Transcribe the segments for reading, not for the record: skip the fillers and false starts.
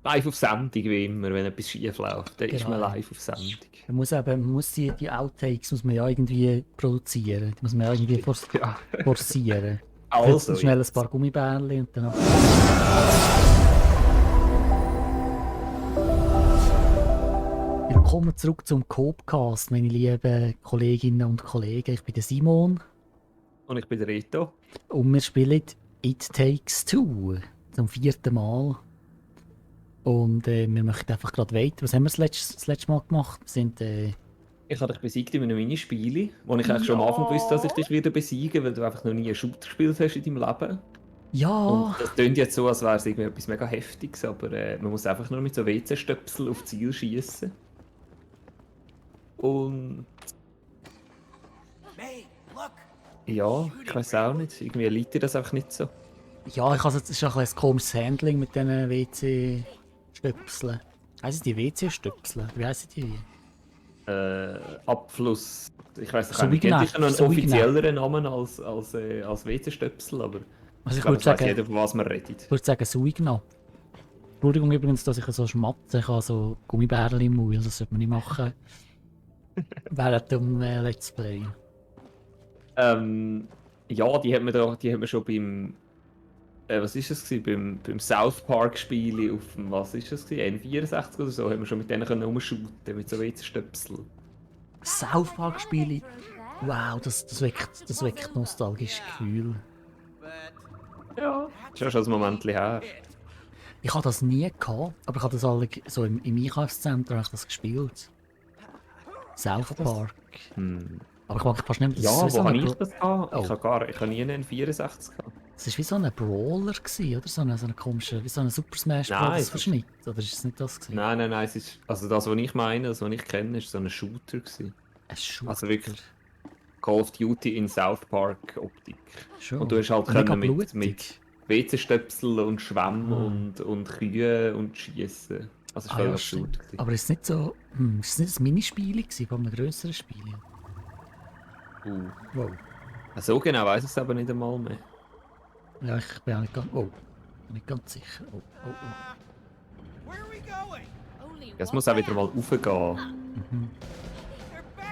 live auf Sendung, wie immer, wenn etwas schief läuft. Dann ist man Genau. live auf Sendung. Man muss die Outtakes muss man ja irgendwie produzieren. Die muss man ja irgendwie Ja. forcieren. Also, Jetzt schnell ein jetzt. paar Gummibärchen und dann... Willkommen zurück zum Copecast, meine lieben Kolleginnen und Kollegen. Ich bin der Simon Und ich bin der Rito. und wir spielen It Takes Two zum 4. Mal. Und wir möchten einfach gerade weiter. Was haben wir das letzte Mal gemacht? Wir sind... Ich habe dich besiegt in einem Minispiel, wo ich eigentlich schon am Anfang wusste, dass ich dich wieder besiegen, weil du einfach noch nie einen Shooter gespielt hast in deinem Leben. ja! Und das klingt jetzt so, als wäre es irgendwie etwas mega Heftiges, aber man muss einfach nur mit so WC-Stöpsel auf Ziel schießen. Und... Ja, ich weiß auch nicht. Irgendwie liegt dir das einfach nicht so. Ja, es ist ein bisschen ein komisches Handling mit diesen WC-Stöpseln. Heissen die WC-Stöpseln? Wie heissen die? Abfluss. Ich weiß nicht, Suignat, gibt sicher noch einen Suignat. offizielleren Namen als WC-Stöpsel, aber Also ich glaube, es weiß jeder, von was man redet. Ich würde sagen Suignat. Entschuldigung übrigens, dass ich so schmatze. Ich habe so Gummibärchen im Mund, das sollte man nicht machen. Während dem Let's Play. Ja, die hat man schon beim... was ist das gewesen? Beim South Park Spiel auf dem, was ist das gewesen? N64 oder so, haben wir schon mit denen rumshooten mit so WC-Stöpsel. South Park Spiele. Wow, das weckt nostalgische Gefühle. Ja. Das ist ja schon ein Moment her. Ich habe das nie gehabt, aber ich habe das alle so im Einkaufszentrum habe ich das gespielt. South Park. Aber ich mag fast nicht mehr. Ja, Das ist wie wo so habe eine ich das gehabt? Oh. Ich habe nie einen N64 gehabt. Das war wie so ein Brawler gewesen, oder? So ein komischer, wie so ein Super Smash Nein, Bros. es ist- Verschnitt. Oder ist es nicht das gewesen? Nein, es ist... Also das, was ich meine, das, was ich kenne, ist so ein Shooter gewesen. Ein Shooter. Also wirklich Call of Duty in South Park Optik. Schon. Und du hast halt Mega können blutig. mit WC-Stöpsel und Schwämme und Kühe und Schiessen. Also es war ja, voll stimmt. absurd gewesen. Aber ist es nicht so... ist es nicht ein Minispiel gewesen, von einem grösseren Spiel? Wow. So genau weiss ich es aber nicht einmal mehr. Ja, ich bin auch nicht ganz sicher. Oh. Es muss auch wieder mal raufgehen.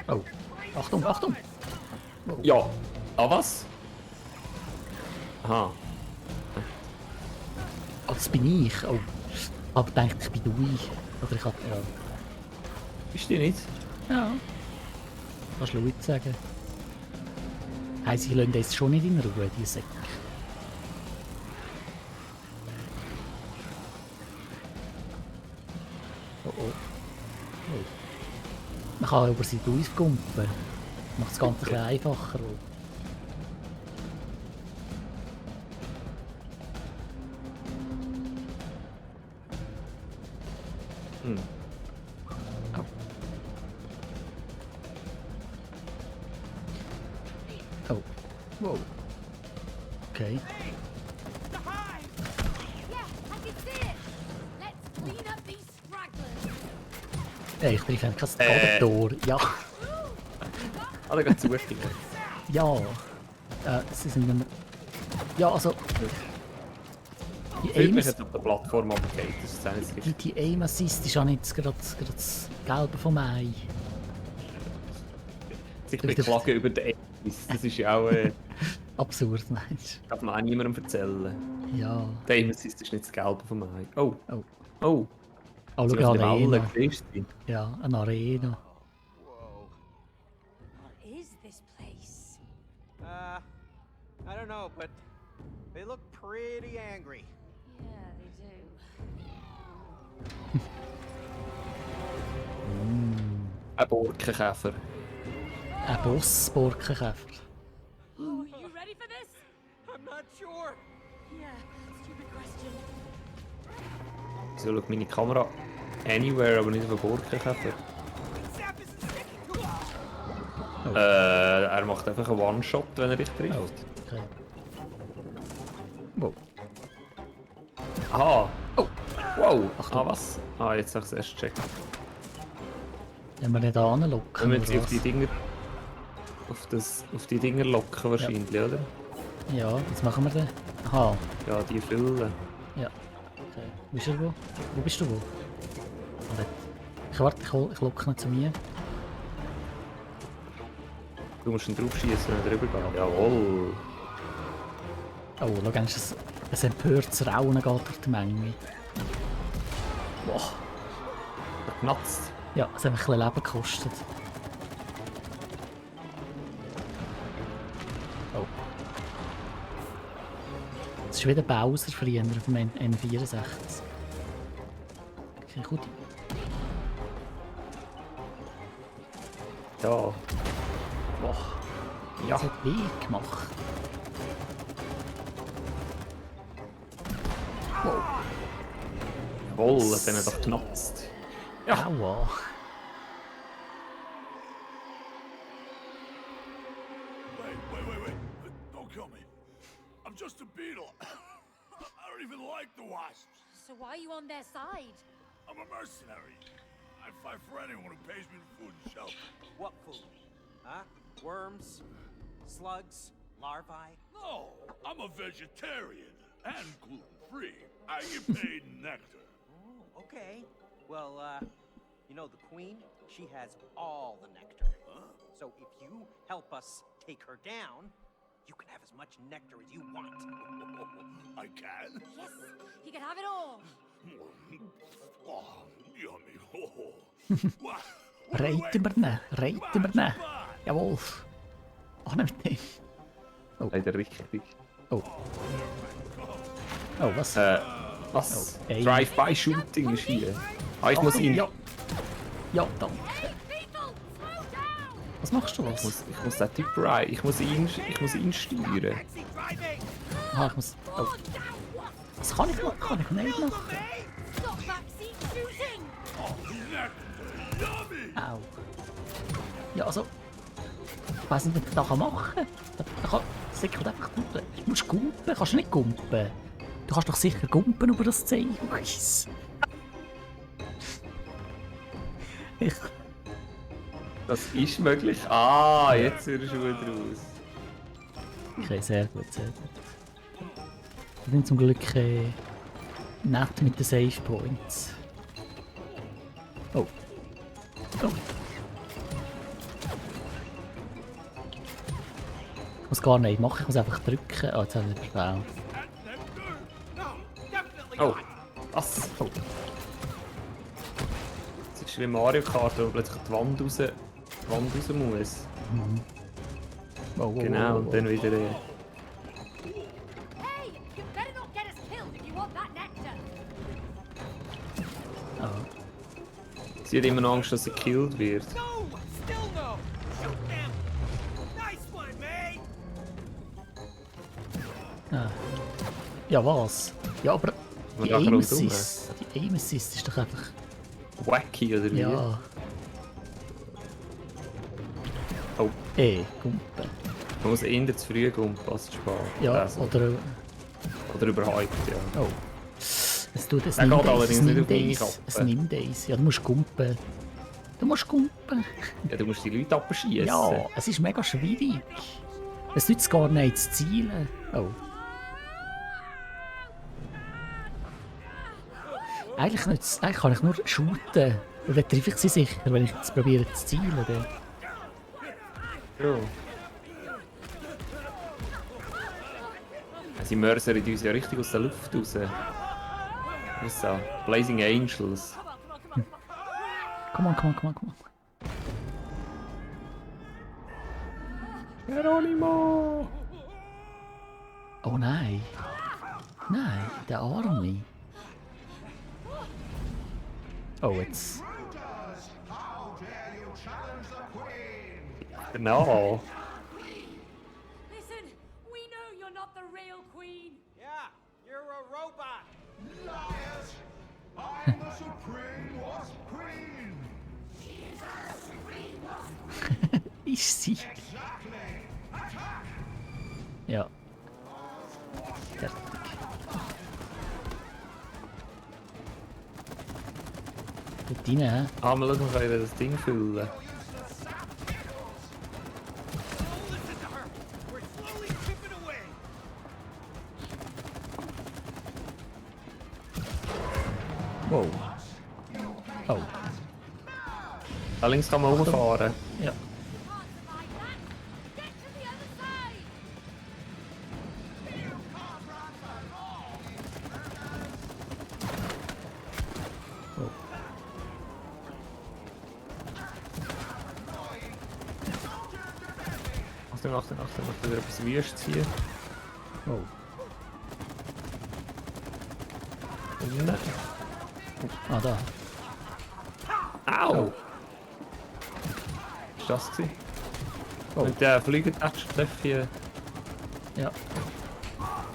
Oh. Achtung, Achtung! Ja. Ah, was? Aha. Oh, das bin ich. Oh. Aber ich dachte, ich bin du. Oder ich hab... Ja. Bist du nicht? Ja. Kannst du laut sagen. Hey, sie lassen uns schon nicht in Ruhe, die Säcke. Oh. Man kann über sie durchgumpen. Macht das Ganze ein bisschen einfacher. Oh. Wow. Okay. Hey, ich treffe einfach kein Tor. Ja. Ah, da geht es zufällig. Ja. Sie sind nicht mehr... Ja, also... Die Ich fühle mich Aims... jetzt auf der Plattform abgekehrt. Das ist das Einzige. Die Aim Assist ist auch nicht gerade das Gelbe vom Ei. Sich beklagen über den Ace. Das ist ja auch... Absurd, meinst darf man auch niemandem erzählen. du? Ja. Der Ames ist nicht das Gelbe vom Ei. Oh. Oh. Oh. Oh, Sind schau, wir eine auf der Arena. Welle? Siehst du? Ja, eine Arena. What is this place? I don't know, but they look pretty angry. Yeah, they Ein Borkenkäfer. Ein Boss-Borkenkäfer. do. Oh, you ready for this? I'm not sure. Yeah, stupid question. So schaut meine Kamera anywhere, aber nicht auf den Borkenkäfer. Zap isn't sticking. Er macht einfach einen One-Shot, wenn er dich trifft. Okay. Wow. Aha! Oh! Wow! Ah, was? Ah, jetzt habe ich es erst gecheckt. Wenn wir nicht anlocken. Wenn wir jetzt oder auf die was? Dinger... Auf die Dinger locken wahrscheinlich, oder? Ja, was machen wir denn? Aha. Ja, die füllen. Ja. Okay. Wo bist du wo? Wo bist du wo? Ah, dort. Ich warte, ich locke ihn zu mir. Du musst ihn drauf schießen, wenn er drüber geht. Jawohl. Oh, schau, dann ist ein empörtes Raunen geht durch die Menge. Boah. Er knatzt. Ja, es hat mich ein bisschen Leben gekostet. Oh. Es ist wieder Bowser früher auf dem N64. Okay, gut. Ja. Boah. Ja. Das hat weh gemacht. Jawohl, es hat ihn doch knatzt. Ja. Aua. Wait. Don't kill me. I'm just a beetle. I don't even like the wasps. So why are you on their side? I'm a mercenary. I fight for anyone who pays me food and shelter. What food? Huh? Worms? Slugs? Larvae? No, I'm a vegetarian and gluten-free. I get paid in nectar. Oh, okay. Well, you know the queen? She has all the nectar. Huh? So if you help us take her down, you can have as much nectar as you want. I can? Yes, you can have it all. Oh, yummy. What? Reiten wir ihn, reiten wir ihn. Jawohl. Ach, nicht mit dem. Leider richtig. Oh. Oh, was? Was? Oh, ey. Drive-by-Shooting ist hier. Ah, ich muss ihn... Ja. Ja, danke. Hey, people, slow down! Was machst du Ich was? muss den Typ rein. Ich muss ihn steuern. Taxi driving! Ah, ich muss... Oh. Oh, now what? Was kann ich machen? Kann ich nicht machen? Stop backseat shooting! Yummy! Au. Ja, also... Ich weiss nicht, was ich da machen kann. Da kann... Sickert einfach durch. Du musst gumpen. Kannst du nicht gumpen? Du kannst doch sicher gumpen über das Zeichen. Ich... Das ist möglich. Ah, jetzt wird er schon wieder raus. Okay, sehr gut, sehr gut. Ich bin zum Glück nett mit den Save Points. Oh. Oh. Ich muss gar nicht machen, ich muss einfach drücken. Oh, jetzt habe ich verfehlt. No, definitely Oh, not! was? Oh. Das ist wie Mario Kart, wo plötzlich die Wand raus muss. Oh, oh, Genau, oh, und dann wieder... Hey, you better not get us killed if you want that nectar! oh. Sie hat immer noch Angst, dass sie gekillt wird. No! Still no! Shoot them! Nice one, mate! Ah. Ja, was? Ja, aber Und die nachher Aim rundum. Assist, die Aim Assist ist doch einfach... Wacky, oder wie? Ja, Oh, Gumpen. man muss eher zu früh gehen, passt spät. Ja, Also, oder... oder überhyped, ja. Oh. Es tut es Er nimmt geht allerdings es nicht nimmt auf meine eins. Kappe. Es nimmt eins. Ja, du musst gumpen. Du musst gumpen. Ja, du musst die Leute abschießen. Ja, es ist mega schwierig. Es nützt gar nicht zu zielen. Oh. Eigentlich kann ich nur shooten. Und dann treffe ich sie sicher, wenn ich jetzt probiere zu zielen. Dann. Ja. Sie mörsern uns ja richtig aus der Luft raus. Was ist das? Blazing Angels. Come on. Geronimo! Oh nein. Nein, der Arme. Oh, jetzt. Genau. Listen, we know you're not the real queen. Yeah, you're a robot! Liars! I'm the Supreme Wasp Queen! Ist sie. Exactly! Attack! Ja. Fertig. Dort rein, hä? Ah, mal schauen, können wir das Ding füllen. Don't listen to her! We're slowly chipping away! Wow. Oh. Da links kann man rumfahren. Ja. Can't survive that. Get to the other side. Oh. Achtung, wieder etwas Wüstes hier. Oh. Unten. Ah, da. Au! Was war das? Gewesen? Oh. Mit der Fliegentatschtöpfchen. Ja.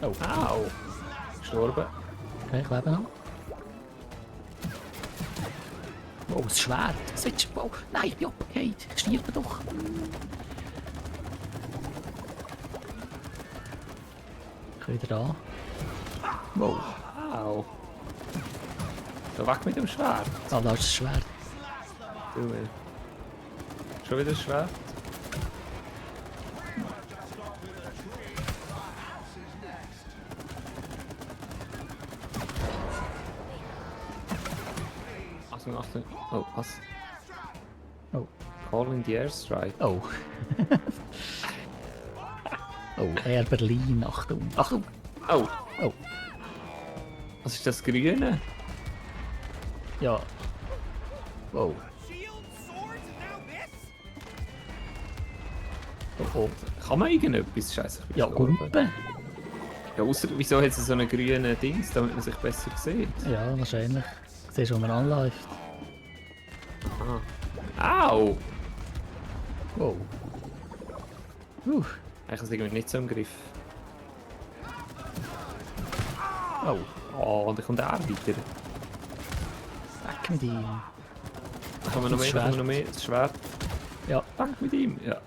Oh. Au! Gestorben. Okay, ich lebe noch. Oh, das Schwert. Sitzt. Oh, nein, ich bin abgefallen. Ich sterbe doch. Ich bin wieder da. Wow. Au! So, weg mit dem Schwert. Ah, da ist das Schwert. Du, schon wieder das Schwert? Achtung. Oh, was? Oh. Calling the Airstrike. Oh. Oh, Air Berlin. Achtung. Achtung. Oh! Oh. Was ist das Grüne? Ja. Wow. Shield, swords, and now this? Oh, oh. Kann man irgendetwas? Scheiße, ich bin Ja, gestorben. Gumpen. Ja, ausser, wieso hat es so einen grünen Dings, damit man sich besser sieht? Ja, wahrscheinlich. Siehst du, wo man anläuft. Au! Wow. Ich habe es irgendwie nicht so im Griff. Oh. Oh, und dann kommt er weiter. Weg mit ihm. Da kann man noch Das mehr, Schwert. noch mehr. Das Schwert. Ja. Weg mit ihm, ja.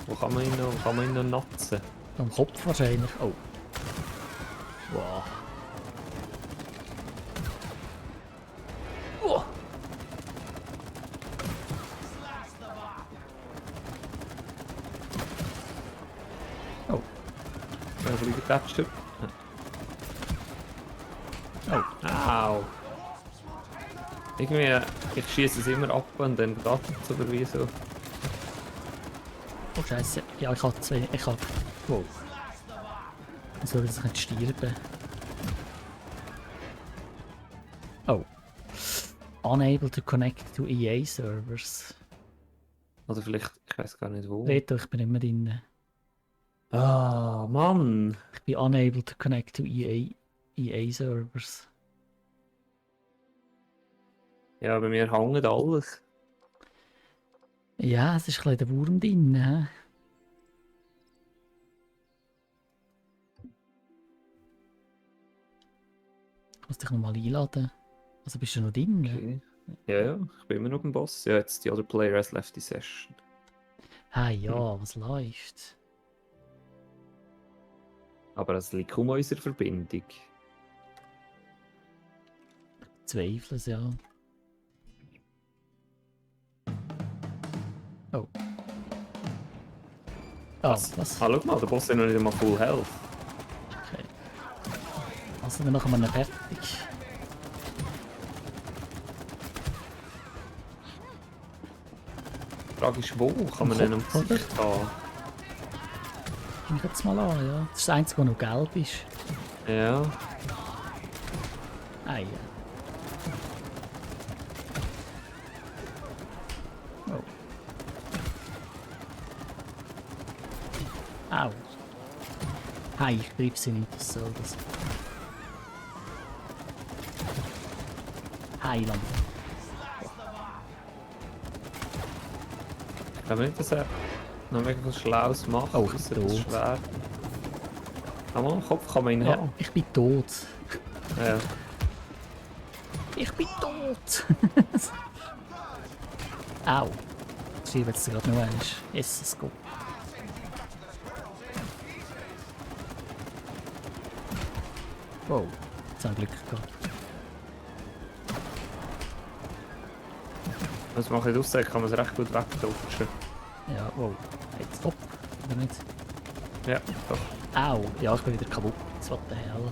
Wo kann man ihn noch natzen? Am Kopf wahrscheinlich. Oh. Wow. Oh. Oh. Dann fliegt der Stück. Oh. Au! Irgendwie, ich schieße es immer ab und dann geht es aber wie so. Oh Scheiße. Ja, ich habe zwei. Ich habe. Wow. Ich soll das nicht sterben. Oh. Unable to connect to EA servers. Oder vielleicht, ich weiß gar nicht wo. Reto, ich bin immer drin. Ah, Mann! Ich bin unable to connect to EA servers. Ja, bei mir hängt alles. Ja, es ist ein bisschen der Wurm drin. Hä? Ich muss dich nochmal einladen. Also bist du noch drin? Okay. Ja, ich bin immer noch beim Boss. Ja, jetzt die other player has left the session. Hey, ja, was läuft? Aber das liegt kaum an unserer Verbindung. Zweifel es, ja. Oh. Ah, was? Ah, schau mal, der Boss hat noch nicht einmal Full Health. Okay. Also dann machen wir ihn fertig. Die Frage ist, wo kann man Am ihn am Kopf, Gesicht haben? Schau mich jetzt mal an, ja. Das ist das Einzige, was noch gelb ist. Ja. Ah, ja. Oh. Au. Hey, ich greife sie nicht, was soll das? Heiland. Ich glaube nicht, dass er noch mega was Schlaues macht. Oh, ich ausser bin das tot. Schwert. Aber am Kopf kann man ihn Ja, haben. ich bin tot. Ja. Ich bin tot! Au. Ich schreibe jetzt gerade noch eins. Yes, es geht. Wow, jetzt habe ich Glück gehabt. Was mache ich aussehen, kann man es recht gut wegdutschen. Ja, wow. Jetzt top, oder nicht? Ja, doch. Au, ja, ich bin wieder kaputt. What the hell?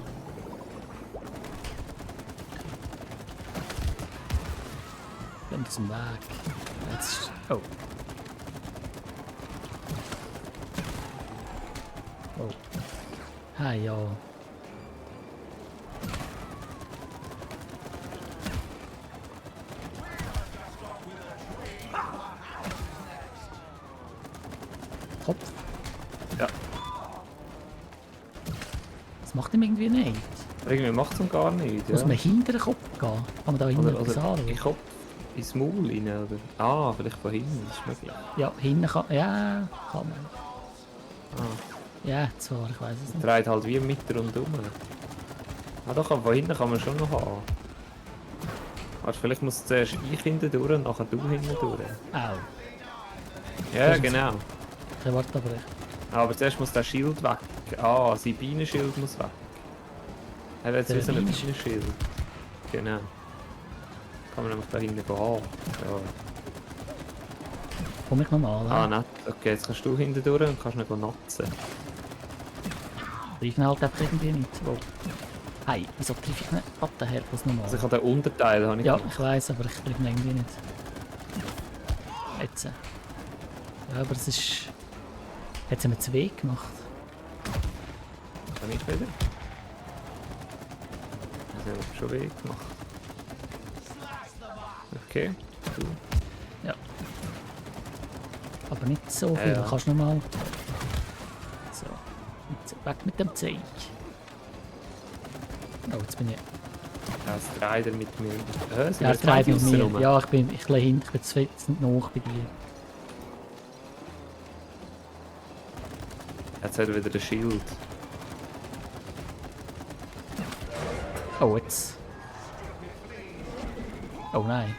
Gehen aus dem Weg. Jetzt. Oh. Oh. Hey, ja. Kopf. Ja. Das macht ihm irgendwie nicht. Irgendwie macht es gar nicht. Muss Ja. man hinter den Kopf gehen? Kann man da hinten etwas Oder anschauen? in Kopf ins Maul rein, oder? Ah, vielleicht von hinten, das ist möglich. Ja, hinten kann... Ja, kann man. Ah, Ja, zwar, ich weiß es nicht. dreht halt wie mit rundum. Ah doch, aber von hinten kann man schon noch haben. Warte, vielleicht muss zuerst ich hinten durch und nachher du hinten durch. Au. Ja, Das ist- genau. Okay, warte aber. Aber zuerst muss der Schild weg. Ah, sein Bienenschild muss weg. Er hat jetzt Der wie so ein Bienenschild? Bienenschild. Genau. Kann man nämlich da hinten haben. Ja. Komm ich nochmal. Ah, nett. Okay, jetzt kannst du hinten durch und kannst ihn natzen. Treffe ihn halt einfach irgendwie nicht. Oh. Hey, wieso treffe ich nicht? Warte, her, was nochmal. Also ich habe den Unterteil habe ich Ja, gemacht. ich weiß, aber ich treffe ihn irgendwie nicht. Jetzt. Ja, aber es ist... Jetzt haben wir 2 gemacht. Kann ich wieder? Das haben wir schon Weg gemacht. Okay, cool. Ja. Aber nicht so viel. Ja. Kannst du nochmal... So. Jetzt weg mit dem Zeug. Oh, jetzt bin ich... Ja, es dreht er mit mir. Sind Ja, wir es treibt mit aussen mir. rum? Ja, ich bin ein bisschen hinten. Ich bin zu weit noch bei dir. Jetzt hat er wieder ein Schild. Oh, jetzt... Oh nein.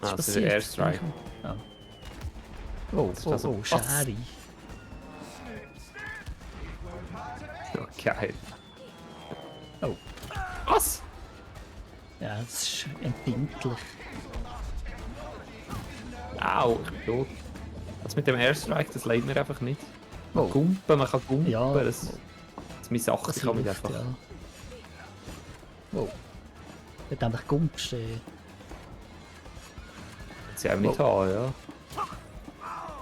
Was Ah, das ist passiert? ein Airstrike. Oh, oh, ist oh, das so- oh, Scheri. Oh, geil. Oh, Was? ja, das ist empfindlich. Au, ich bin tot. Das mit dem Airstrike, das leidet mir einfach nicht. Oh. Gumpen, man kann gumpen. Ja. Das meine Sache, Das ich kann mich hilft, einfach... ja. Oh. Wird endlich gumpst, Sie auch nicht haben, ja.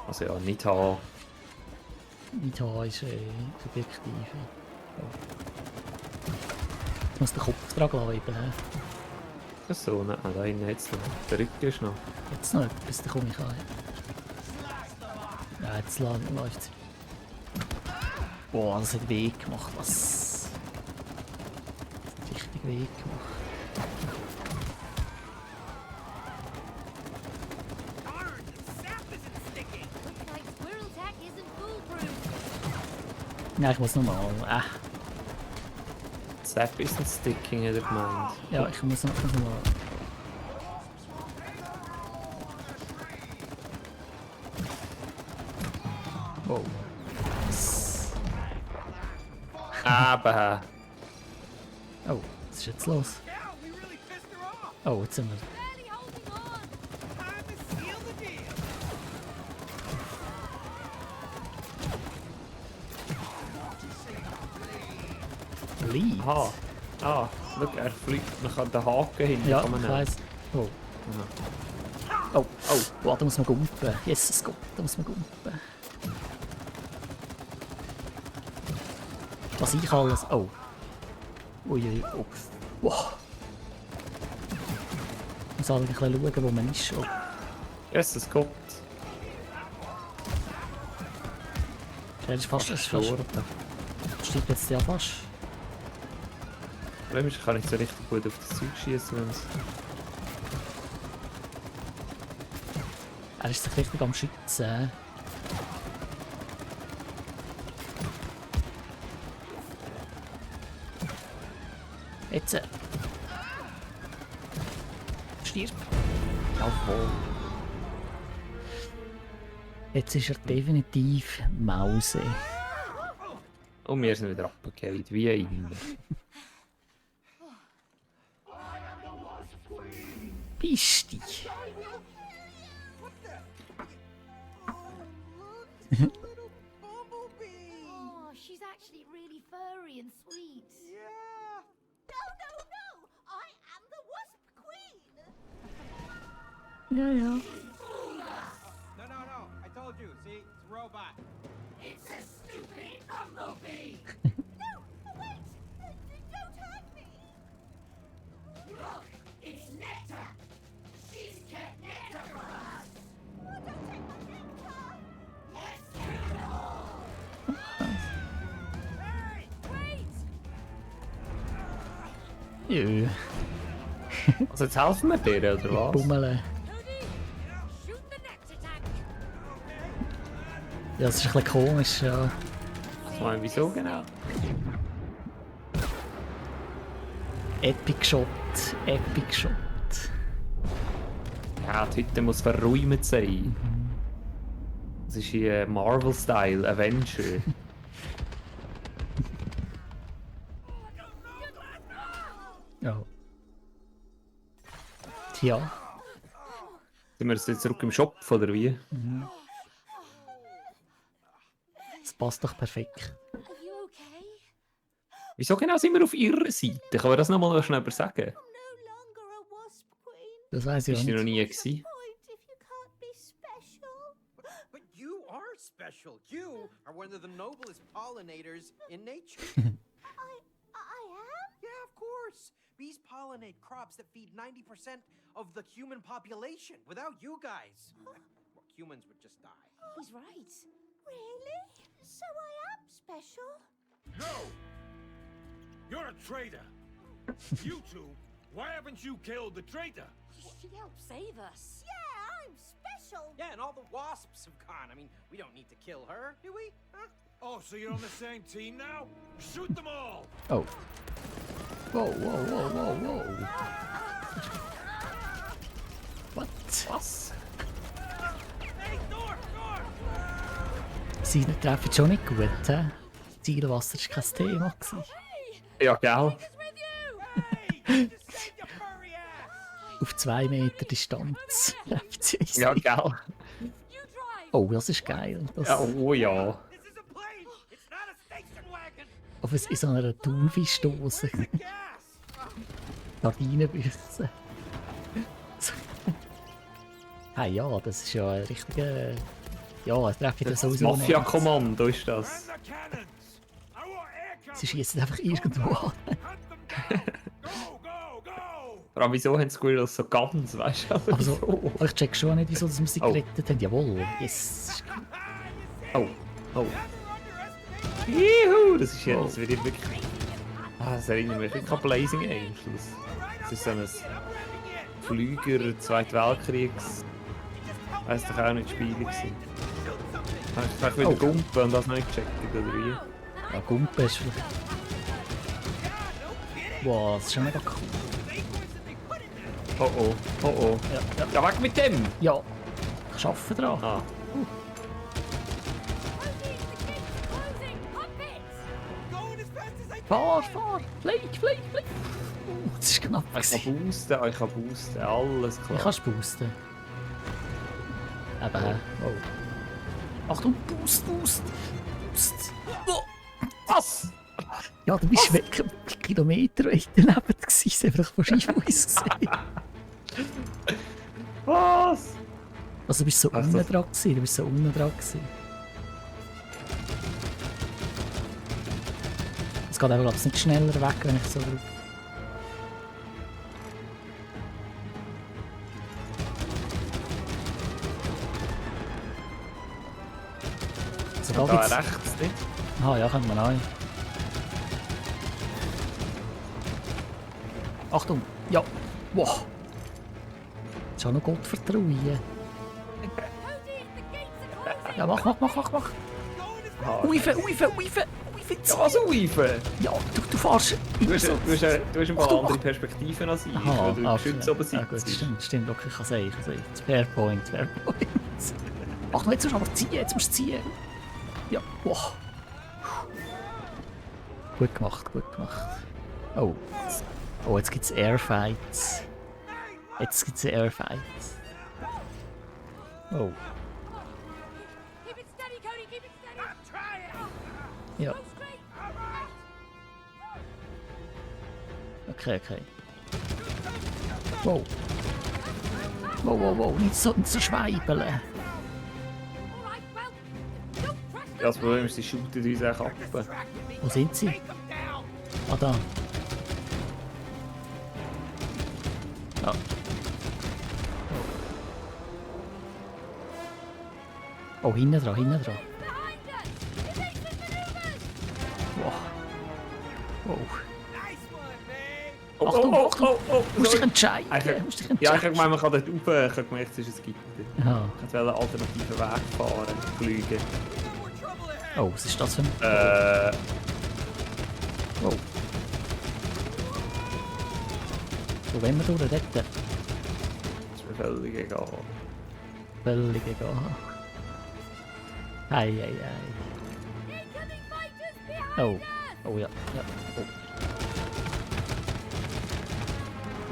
Also ja, nicht haben. Nicht haben ist subjektiv. Oh. Jetzt muss der Kopf dran bleiben. He? So, nein, da hinten hat es noch. Der Rücken ist noch. Jetzt noch etwas, dann komme ich an. Ja, jetzt läuft es. Boah, das hat weh gemacht. Was? Das hat richtig weh gemacht. Darn, the sap isn't sticking. Looks like squirrel tack isn't foolproof. Ja, ich muss nochmal. Zap ist ein Sticking, hat er gemeint. Ja, ich muss noch mal. Wow. Aber. Oh, was ist jetzt los? Yeah, we really pissed her off. Oh, jetzt sind wir. Barely holding on. Time to seal the deal. Leid. Aha. Ah, schau, er fliegt. Man kann den Haken hinten Ja, kann man ich nehmen. weiss. Oh. Oh, oh, oh, da muss man gumpen. Jesus Gott, da muss man gumpen. Was ich alles. Oh. Uiui, oh. Wow. Ich muss halt ein bisschen schauen, wo man ist. Oh. Jesus Gott. Der ist fast. Das Gestorben. stirbt jetzt ja fast. Problem ist, ich kann nicht so richtig gut auf das Zeug schießen, wenn es. Er ist sich richtig am Schützen. Jetzt. Stirb. Jawohl. Jetzt ist er definitiv Mause. Und wir sind wieder abgekehrt, wie immer. Bist du? Little bumblebee. Oh, she's actually really furry and sweet. Yeah. No, no, no! I am the Wasp Queen! Ja, ja. No, I told you. See, it's a robot. No, wait! Don't hurt me! Look, it's Nectar! She's kept nectar for us! Oh, don't take my nectar! Let's kill it all! Hey! Wait! Ja. Also jetzt helfen wir dir, oder was? Bummeln. Cody! Shoot the nectar tank! Ja, das ist ein bisschen komisch, ja. Ich meine, wieso genau? Epic Shot. Epic Shot. Ja, die Hütte muss verräumt sein. Das ist hier Marvel-Style, Avenger. Ja. Tja. Sind wir jetzt zurück im Shop, oder wie? Das passt doch perfekt. Are you okay? Wieso genau sind wir auf ihrer Seite? Kann man das nochmal schnell sagen? I'm no longer a wasp queen. Das weiß ich Bist auch du noch nicht. nie gewesen? Point if you can't be special. But you are special. You are one of the noblest pollinators in nature. I am? Yeah, of course. Bees pollinate crops that feed 90% of the human population. Without you guys, well, humans would just die. He's right. Really? So I am special? No! You're a traitor! You two, why haven't you killed the traitor? She helped save us. Yeah, I'm special. Yeah, and all the wasps have gone. I mean, we don't need to kill her, do we? Huh? Oh, so you're on the same team now? Shoot them all! Oh. Wow, wow, wow, wow, wow. What? Was? Hey, Thor! Seine treffen schon nicht gut, hä? Zielwasser war kein Thema. gewesen. Ja, gell? It's with you. Hey, just saved your furry ass! Auf 2 Meter Distanz trefft sie uns Ja, nicht. gell? You drive. Oh, das ist geil. Das, Ja, oh ja. This is a plane! It's not a station wagon! auf in so einer Thunfischdose. Gas! Gardinenbüsse. Hey, ja, das ist ja ein richtiger... Ja, es treffe ich das Das sowieso nicht. Mafia-Kommando ist das. And the cannons! I want air cover! Sie schießen einfach irgendwo an. Hunt them down! Go, go, go! Vor allem, wieso haben Squirrels so ganz, weißt du? Aber so, aber ich check schon nicht, wieso dass wir sie Oh. gerettet haben. Jawohl, yes. Oh, oh. Juhu, das ist jetzt, das wird jetzt wirklich... Ah, das erinnert mich wirklich an Blazing Angels. Das ist so ein Flüger, Zweiten Weltkriegs... Weiss doch auch nicht Spiele gewesen. Hast du vielleicht wieder Oh. Gumpen und das noch nicht gecheckt, oder wie? Ja, Gumpe ist... Wow, das ist schon mega cool. Oh oh, oh oh. Ja, ja. Ja, weg mit dem! Ja, ich arbeite dran. Ah, Cody, the gates are closing. Pump it. Going as fast as I can! Fahr! Flieg! Das ist knapp ich gewesen. kann boosten, ich kann boosten, alles Ich klar. kannst boosten. Eben, oh. Achtung, boost! Oh. Was? Ja, du bist weg, Kilometer weiter neben gewesen, einfach von Skifuß gesehen. Was? Also du bist so Ach, unten das- dran gewesen, du bist so unten dran gewesen. Es geht aber, glaube ich, nicht schneller weg, wenn ich so drücke. So, da Da gibt's... rechts, nicht? Ah ja, können wir rein. Achtung! Ja! Wow! Das ist auch noch Gottvertrauen. Cody, the gates are closing. Ja, mach! Ah, Uife! Ja, was Uifen? Ja, du fährst Du immer hast, so. du hast, du hast ein paar Achtung, andere Perspektiven als ich, Aha, weil du im okay. Geschütz oben Ja, gut, sitzt. stimmt, okay, ich kann sagen. Fairpoint. Achtung, jetzt musst du aber ziehen, Ja, wow. Gut gemacht. Oh. Oh, jetzt gibt's Airfights. Oh, Keep it steady, Cody. Keep it steady. ja, Go straight. okay. Wow. Wow, wow, wow, nicht so schweibeln. All right, well, don't press Ja, das Problem ist, sie shooten uns auch ab. Wo sind sie? Ah, da. Ja. Oh, hinten dran, hinten dran. behind us. Evasive maneuvers. Wow. Wow. Nice one, man! Oh, Achtung, oh, Achtung. oh, oh, Musst dich sorry. entscheiden. Eigentlich- Musst dich Ja, ich habe entscheiden. gemeint, man kann dort rauf. Ich habe gemerkt, es ist ein Gitter. Ja. Ich wollte einen alternativen Weg fahren, fliegen. We got more trouble ahead! Oh, was ist das für ein... Oh. Wo wollen wir durch? Dort? Das ist mir völlig egal. Völlig egal. Ei, ei, ei. Incoming fighters behind Oh. us. Oh ja, ja. Oh.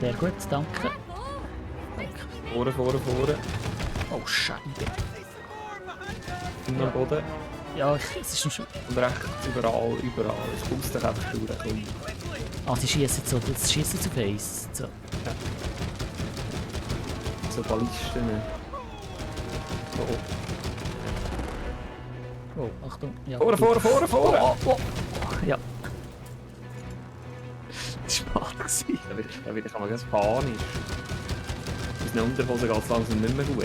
Sehr gut, danke. Careful. Vorne, vorne, vorne. Oh, Scheibe. Und am Boden. Ja, es ist noch schon... Und rechts, überall, überall. Es pulst dich einfach durch. Komm. Ah, sie schießen so, das schießen zu Face. So. So Ballisten. Oh, oh. Oh, Achtung. Ja, Vorne, vorne, vorne, vorne! Oh, oh, oh. Ja. Das war spannend. Da wird ich aber ganz panisch. Unsere Unterhose geht es langsam nicht mehr gut.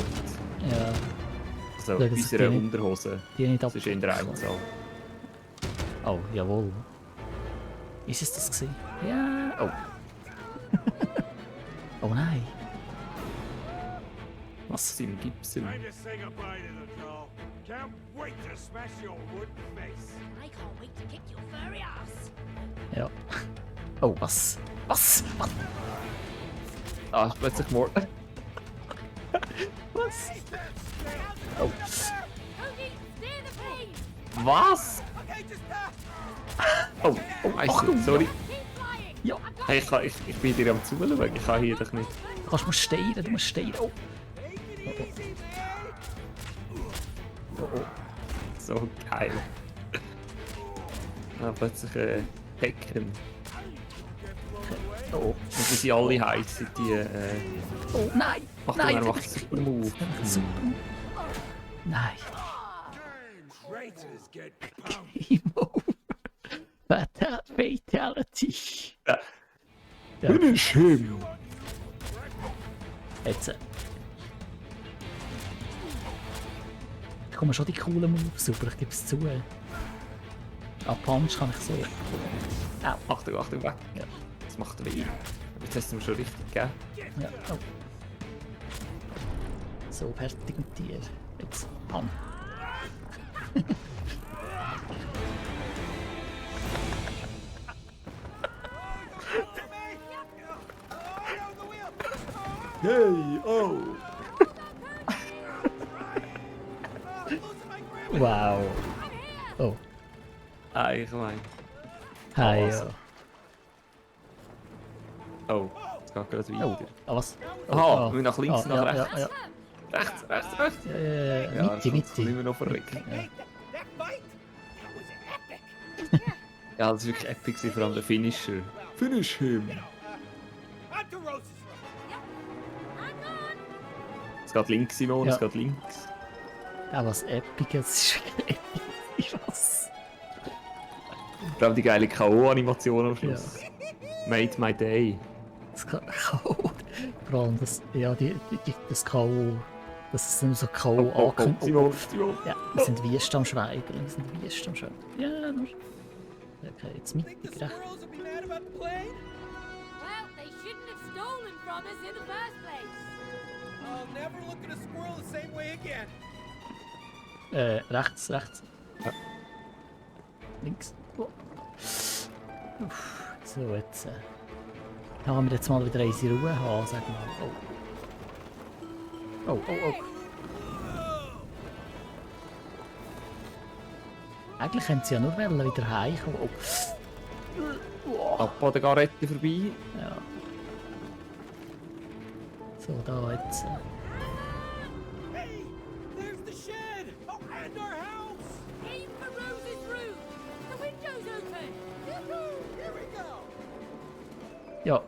Ja, Also Ja, das ist unsere die- Unterhose. die nicht ab... Das ist in der Einzahl. Oh, jawohl. Ist es das gewesen? Ja. Oh. Oh nein. Was? Sim, Gibson. Time to say goodbye to the doll. Can't wait to smash your wooden face. I can't wait to kick your furry ass. Ja. Oh, was? Was? Was? Ah, ist plötzlich Mord. Was? Oh. Cody, steer the plane. Was? Okay, just Oh, oh, Achtung. sorry. Keep flying. Ja. Hey, ich bin dir am Zuschauen, ich kann hier doch nicht. Du kannst mal steuern, du musst steuern. Oh. Oh, oh. So geil. Ah, plötzlich Hecken. Oh, und die sind alle heiß, die Oh nein. Achtung, Nein. er macht super Move. Super. Nein. Traitors get pounded. Emo. Fatality. Ja. Ja. Finish him! Jetzt. Ich komme schon die coolen Moves über, ich gebe es zu. Ah, Punch kann ich so. Au. Achtung, Achtung, weg. Ja. Das macht weh. Jetzt hast du mir schon richtig gegeben. Ja. Oh. So, fertig mit dir. Jetzt. Pam. Hey, oh! Wow. Oh. Ah, ich meine. Hi. Also. Oh, es geht gerade Oh. weiter. Ah, was? Aha, wir nach links, nach ja, rechts. Ja, ja. Rechts, rechts, rechts! Mitte, das Mitte. nicht mehr noch verrückt. Ja. that fight? That was epic! Ja, das war wirklich epic, gewesen, vor allem der Finisher. Finish him! On to Rose's Hang on. Es geht links, Simon, es Ja. geht links. Ja, was epic, es ist wirklich epic. Was? Vor allem die geile K.O.-Animation am Schluss. Made my day. Das K.O. Vor allem das, ja, das K.O. Das ist nur so K.O. angekündigt. Simon, Simon. Ja, wir sind Wüst am Schweigen. Wir sind Wüst am Schweigen. Ja, nur. Okay, jetzt mittig The recht. squirrels will be mad about the plane? Well, they shouldn't have stolen from us in the first place. I'll never look at a squirrel the same way again. Rechts, rechts. Ja. Links. Oh. Uff, so, jetzt. Haben wir jetzt mal wieder unsere Ruhe haben, sag mal. Oh. Oh, oh, oh. Eigentlich können sie ja nur wieder heimkommen. Oh. Ab an der Garette vorbei. Ja. So, da jetzt. Hey, there's the shed! Oh, and our house! Aim for Rose's room. The window's open. Yoo-hoo! Here we go! Ja.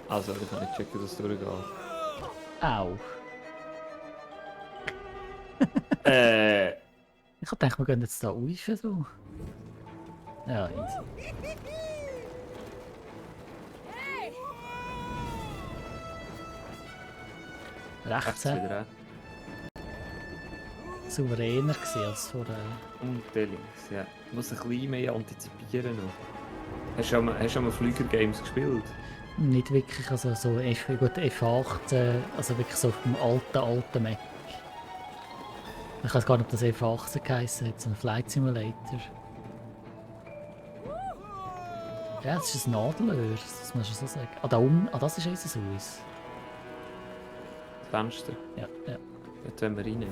Also, ich kann nicht checken, dass es durchgeht. Au. Äh, Ich hab gedacht, wir gehen jetzt da rauf, so. Ja, easy. Rechts rechts wieder an. souveräner gewesen als vorher. Und der links, ja. Muss ein bisschen mehr antizipieren noch. Hast du schon mal Flüger-Games gespielt? Nicht wirklich, also so gut, F8, also wirklich so auf dem alten Mac. Ich weiß gar nicht, ob das F18 geheißen hat, so ein Flight Simulator. Ja, das ist ein Nadelöhr, das muss man schon so sagen. Das ist unser Haus. Das Fenster. Ja. Dort wollen wir rein.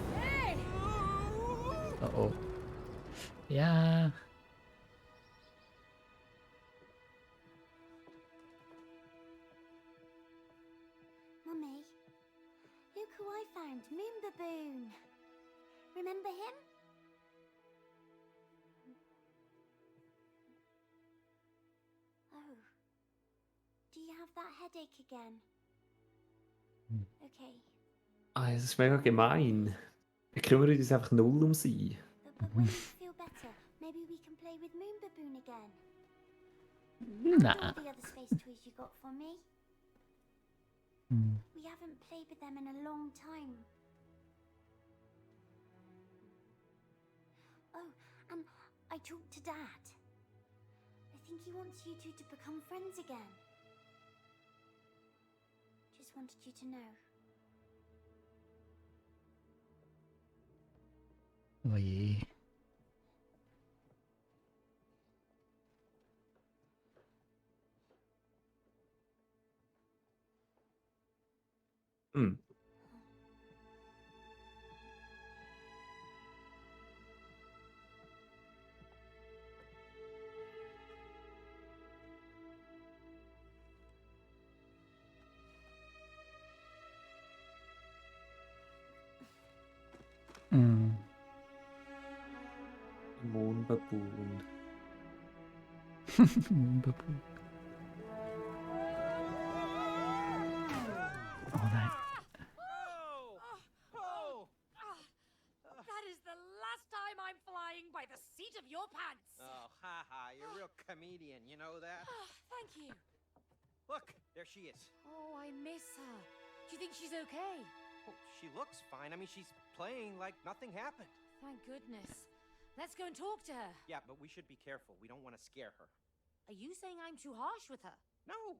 Oh. Ja. Mummy, look who I found, Moon Baboon. Remember him? Oh. Do you have that headache again? Okay, Ah, das ist mega gemein. Wir kümmern uns einfach null um sie. but when you feel better, maybe we can play with Moon Baboon again. Nah. All the other space toys you got for me. Hm. We haven't played with them in a long time. Oh, and I talked to Dad. I think he wants you two to become friends again. Just wanted you to know. Oh je. Hm. Hm. Mohnbaboon. Moonbaboon. Oh nein. That is the last time I'm flying by the seat of your pants. Oh, haha, you're a real comedian, you know that? Thank you. Look, there she is. Oh, I miss her. Do you think she's okay? Oh, she looks fine. I mean, she's playing like nothing happened. Thank goodness. Let's go and talk to her. Yeah, but we should be careful. We don't want to scare her. Are you saying I'm too harsh with her? No,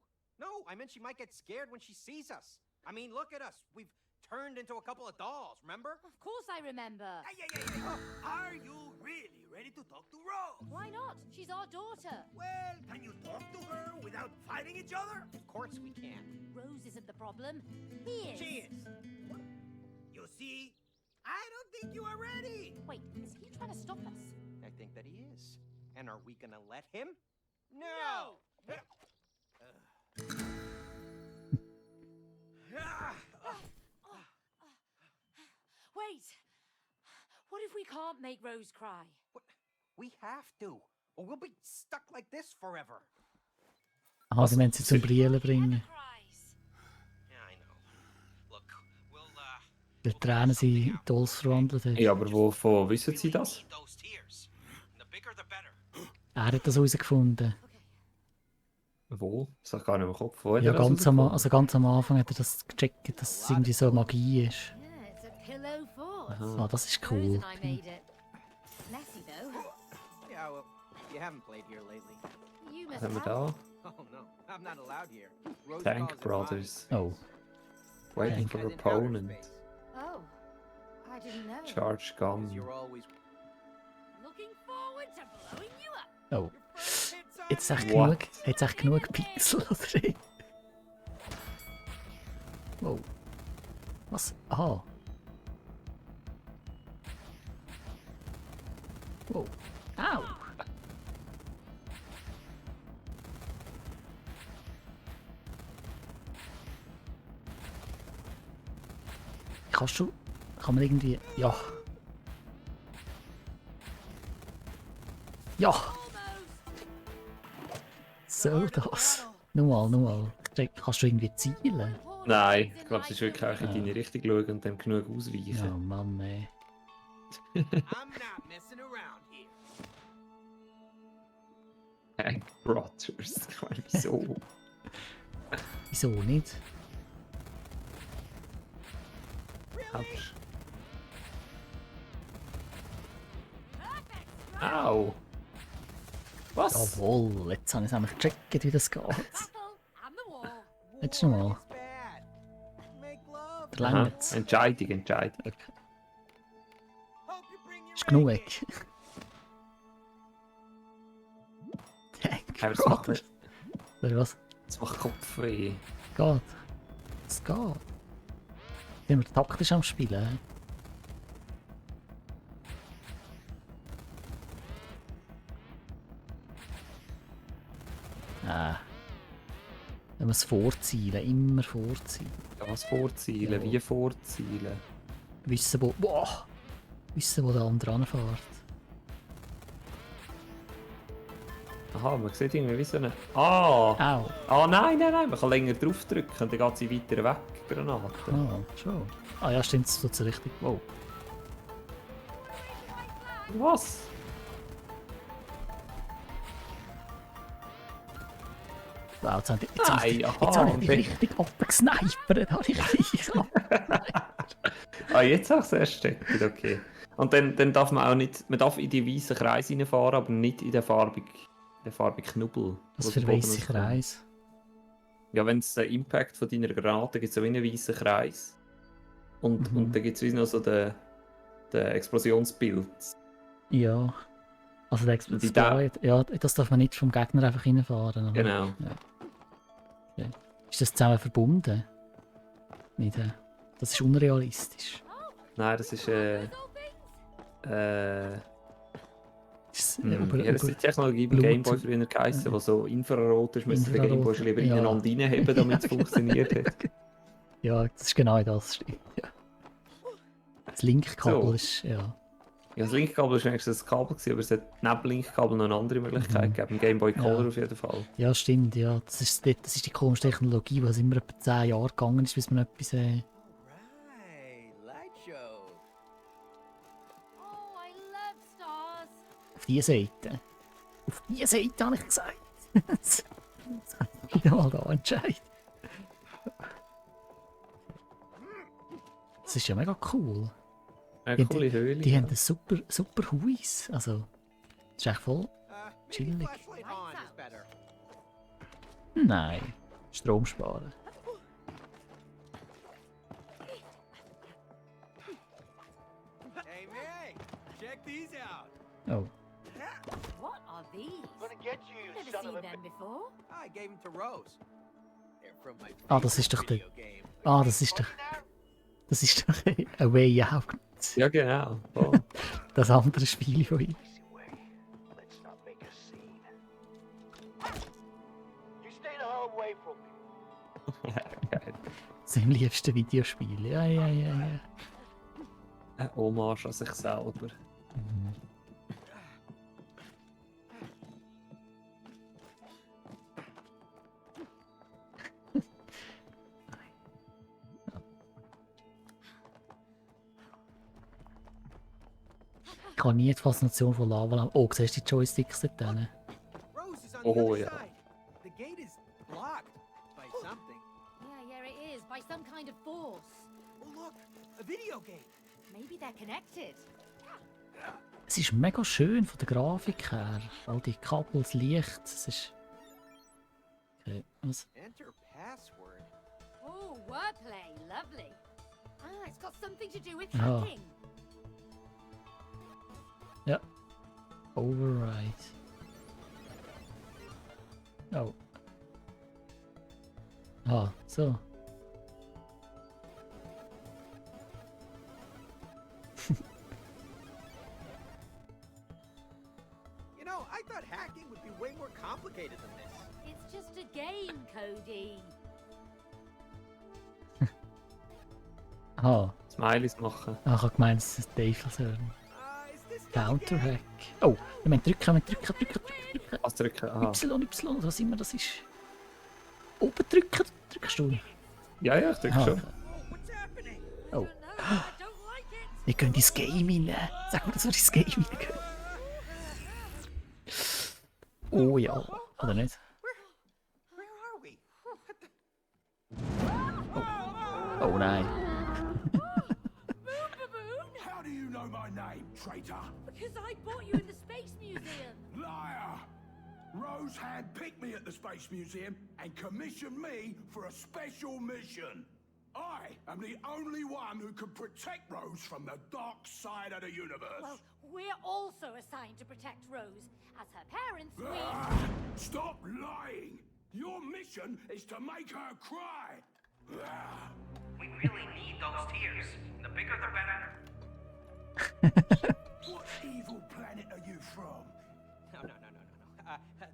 I meant she might get scared when she sees us. I mean, look at us. We've turned into a couple of dolls, remember? Of course I remember. Are you really ready to talk to Rose? Why not? She's our daughter. Well, can you talk to her without fighting each other? Of course we can. Rose isn't the problem. He is. She is. You see, I don't think you are ready. Wait, is he trying to stop us? I think that he is. And are we gonna let him? No! Wait! What if we can't make Rose cry? We have to, or we'll be stuck like this forever. Aha, sie wollen sie zum Brillen bringen. Never cries. Yeah, I know. Look, we'll Weil die Tränen sie in Dolls verwandelt hat. Ja, aber wovon wissen sie das? need those tears. The bigger the better. Er hat das herausgefunden. Wo? Das habe ich gar nicht im Kopf. Wo hat Ja, er das ganz am Anfang hat er das gecheckt, dass es irgendwie so Magie ist. Yeah, it's a pillow fort. Ah, das ist Rose cool. and I made it. Messy though. Yeah, well, you haven't played here lately. You Was must haben wir have. da? Oh no, I'm not allowed here. Rose Tank calls it Brothers. Oh, Waiting Tank. for mine. As in outer opponent. space. Oh, I didn't know. Charge 'Cause gun. you're always Looking forward to blowing you up. oh. It's Jetzt echt What? genug, hat's echt genug Pixel drin. Wow. Was? Aha. Wow. Au. Kannst du... Kann man irgendwie... Ja. Ja. So das. Nochmal. Kannst du irgendwie zielen? Poor Nein, ich glaube, es ist wirklich auch in deine Richtung schauen und dann genug Oh ausweichen. Mann, ey. I'm not messing around here. Hank Brothers. Ich meine, wieso? Wieso nicht? Autsch. Au! Was? Jawohl, jetzt habe ich es nämlich gecheckt, wie das geht. Apple and the wall. Jetzt schon mal. War is bad. Make love. Der Aha, Länge jetzt. Entscheidung. Hope you bring your Ist genug. A-game. Aber es macht nicht. Oder was? Es macht Kopfweh. Geht. Es geht. Sind wir taktisch am Spielen? Wenn wir es vorzielen, immer vorzielen. Ja, was vorzielen? Ja. Wie vorzielen? Wissen, wo. Boah! Wissen, wo der andere anfährt. Aha, man sieht irgendwie wie so eine... Ah! Au! Ah, nein, man kann länger draufdrücken und dann geht sie weiter weg, die Granate. Ah, schon. Ah ja, stimmt, das tut sie richtig. Wow. Was? Wow, jetzt haben die, Nein, aha, jetzt habe ich und dich dann- richtig abgesnipert. Habe ich richtig Ah, jetzt habe ich es erst gecheckt, okay. Und dann darf man auch nicht... Man darf in die weißen Kreise reinfahren, aber nicht in den farbigen Knubbel. Was wo für der Boden weisse rauskommt. Kreis. Ja, wenn es den Impact von deiner Granate gibt, so wie einen weißen Kreis. Und dann gibt es wie noch so den Explosionspilz. Ja. Also der Die Explosion. Ja, das darf man nicht vom Gegner einfach reinfahren. aber- Genau. Ja. Okay. Ist das zusammen verbunden? Nicht, das ist unrealistisch. Nein, das ist Ist, ja, das ist die Technologie beim Blut- Gameboy früher geheißen, wo so Infrarot ist, müssen den Infrarot, Gameboy schon lieber ja. ineinander reinheben, damit es funktioniert hat. Ja, das ist genau das, stimmt. Ja. Das Linkkabel So. ist, ja. Ja, das Linkkabel war wenigstens das Kabel, gewesen, aber es hat neben Linkkabel noch eine andere Möglichkeit gegeben, im Game Boy Color Ja. auf jeden Fall. Ja, stimmt, ja. Das ist die komische Technologie, die immer etwa 10 Jahre gegangen ist, bis man etwas Right, light show. Oh, I love stars. auf diese Seite. Auf diese Seite habe ich gesagt. Das kann ich wieder mal da entscheiden. Das ist ja mega cool. Eine coole Höhle. Die ja. haben ein super Haus. Also, das ist echt voll. Maybe Chillig. flashlight on is better. Nein. Strom sparen. Hey, May, check these out. Oh. What are these? Gonna get you, Never son seen of a them before. I gave them to Rose. They're from my Ah, das ist doch der. video game. Ah, das ist doch. Das ist doch A Way Out. Ja, genau. Oh. Das andere Spiel von ihm. Let's not make a scene. You stay the hell away from me. Geil. Sein liebsten Videospiel. Ja. Eine Hommage an sich selber. Ich kann nie die Faszination von Lava haben. Oh, siehst du die Joysticks dort drin? Rose is on Oh, the other yeah. side. The gate is blocked by something. Yeah, it is. By some kind of force. Oh, look, a video game. Maybe they're connected. Es ist mega schön von der Grafik her. All die Kabel, das Licht. Es ist. Okay, was? Enter password. Oh, wordplay. Lovely. Ah, it's got something to do with Oh. hacking. Ja. Override. Oh. Ah, so. You know, I thought hacking would be way more complicated than this. It's just a game, Cody. Ah, Smileys machen. ich habe gemeint, es ist Teufelshörn. Is this still a Counterhack. game? Oh, wir müssen drücken. Was drücken? Aha. Y, was immer das ist. Oben drücken, drückst du. Ja, ja, ich denke Ah. schon. Oh, what's happening? Oh. No, I don't like it. Wir gehen ins Game rein. Sag mir, dass wir ins Game reingehen. Oh ja. Oder nicht? Where are we? Oh nein. Moon Baboon? How do you know my name, traitor? Because I bought you in the Space Museum. Liar! Rose handpicked me at the Space Museum and commissioned me for a special mission. I am the only one who can protect Rose from the dark side of the universe. Well, we're also assigned to protect Rose. As her parents, we... Ah, stop lying! Your mission is to make her cry. Ah. We really need those tears. The bigger the better. What evil planet are you from? No.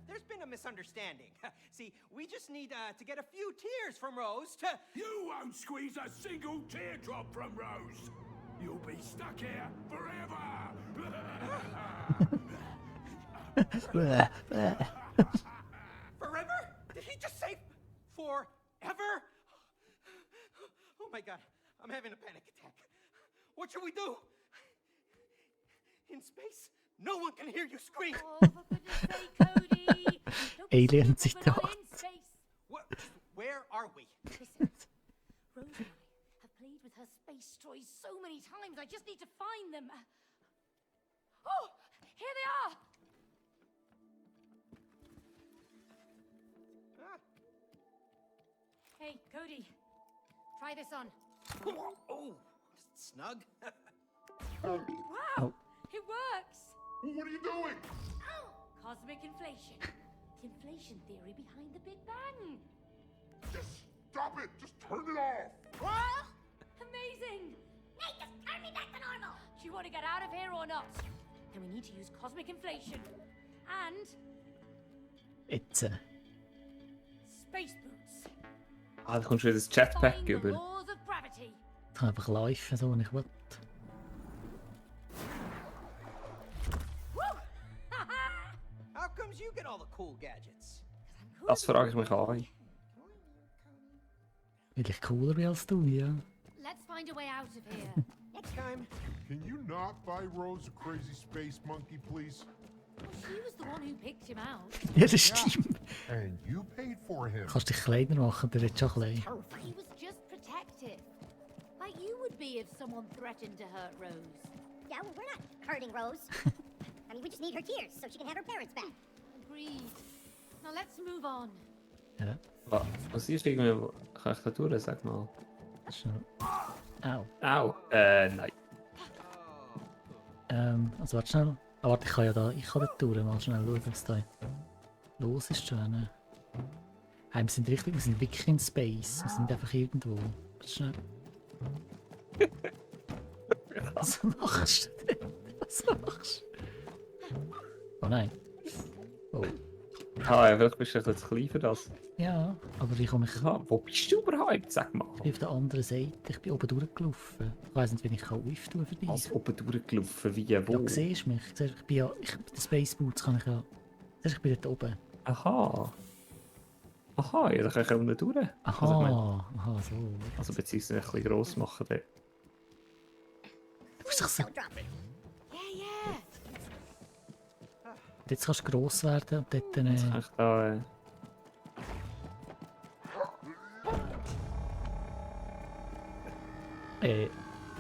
There's been a misunderstanding. See, we just need to get a few tears from Rose to... You won't squeeze a single teardrop from Rose. You'll be stuck here forever. Forever? Did he just say forever? Oh my god, I'm having a panic attack. What should we do? In space, no one can hear you scream. Oh, for goodness sake, Cody. Don't be Alien stupid, we're not Zitat. in space. What? Where are we? Listen, Rose and I have played with her space toys so many times. I just need to find them. Oh, here they are. Ah. Hey, Cody, try this on. Oh, snug. Wow, it works. What are you doing? Cosmic inflation. The inflation theory behind the Big Bang. Just stop it. Just turn it off. Amazing. Nate, just turn me back to normal. Do you want to get out of here or not? Then we need to use cosmic inflation. And Jetzt. space boots. Ah, da kommst du wieder das Jetpack Defying the über. laws of gravity. Ich kann einfach laufen, so wie ich will. Woo! Haha! How comes you get all the cool gadgets? Das frage ich mich auch. Weil ich cooler bin als du, ja. Let's find a way out of here. Next time. Can you not buy Rose a crazy space monkey, please? Well, she was the one who picked him out. Ja, das stimmt. And you paid for him. Kannst dich kleiner machen, der hat schon klein. He was just protective. Like you would be if someone threatened to hurt Rose. Yeah, well, we're not hurting Rose. I mean, we just need her tears so she can have her parents back. Agreed. Now let's move on. Ja, Was ist irgendwie... Kann ich da durch? Sag mal. schnell. Au. Au. Nein. Also warte schnell. Ah, warte, ich kann ja da, da durch, mal schnell schauen, was da los ist schon. Hey, wir sind richtig, wir sind wirklich in Space. Wir sind einfach irgendwo. Warte schnell. Was machst du denn? Was machst du? Oh nein. Oh. Ah, vielleicht bist du ein bisschen zu klein für das. Ja, aber ich komme mich. Ah, wo bist du überhaupt? Sag mal. Ich bin auf der anderen Seite. Ich bin oben durchgelaufen. Ich weiss nicht, wie ich auftun für dich. Als oben durchgelaufen, wie Ja, wo? siehst du mich? Siehst du, ich bin ja. Mit den Space Boots kann ich ja. Siehst du, ich bin dort oben. Aha. Aha, ja, dann kann ich unten durch. Aha, Also, ich mein, aha, so. also beziehungsweise ein bisschen gross machen. Dann. Du bist doch so. Don't drop it. Yeah, yeah. Jetzt kannst du gross werden und dort dann. Jetzt kann ich da...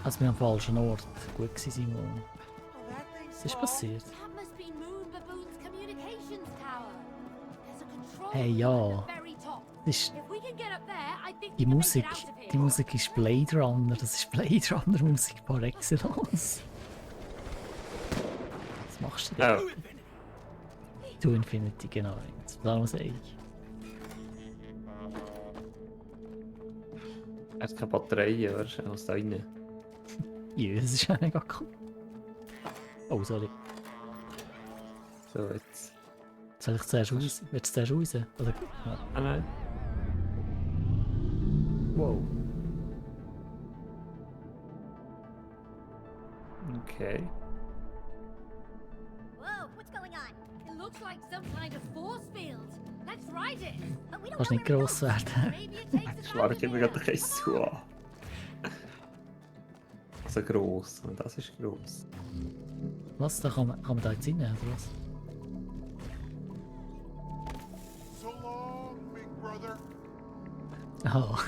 Also wir am falschen Ort. Gut gewesen, Simon. Oh, that thing's Was ist slow. passiert? That must be Moon Baboon's communications tower. There's a control Hey, room ja. at the very top. Das ist If we can get up there, I think die we can Musik. make it out of here. Die Musik ist Blade Runner. Das ist Blade Runner Musik par excellence. Was machst du denn? Oh, To Infinity, genau. Das muss ich. er hat keine Batterien, oder? Was da rein? Ja, das ist ja mega cool. Oh, sorry. So, jetzt... Soll ich zuerst raus? Willst du zuerst raus? Oder? Ja. Ah, nein. Wow. Okay. Whoa, what's going on? It looks like some kind of force field. Let's ride it. But we don't Kannst know nicht where it gross goes. werden. Maybe it takes us Schlag round immer here. gerade ein zu an. Also gross. Und das ist gross. Was? Da kann man da jetzt rein, oder was? So long, big brother. Aha.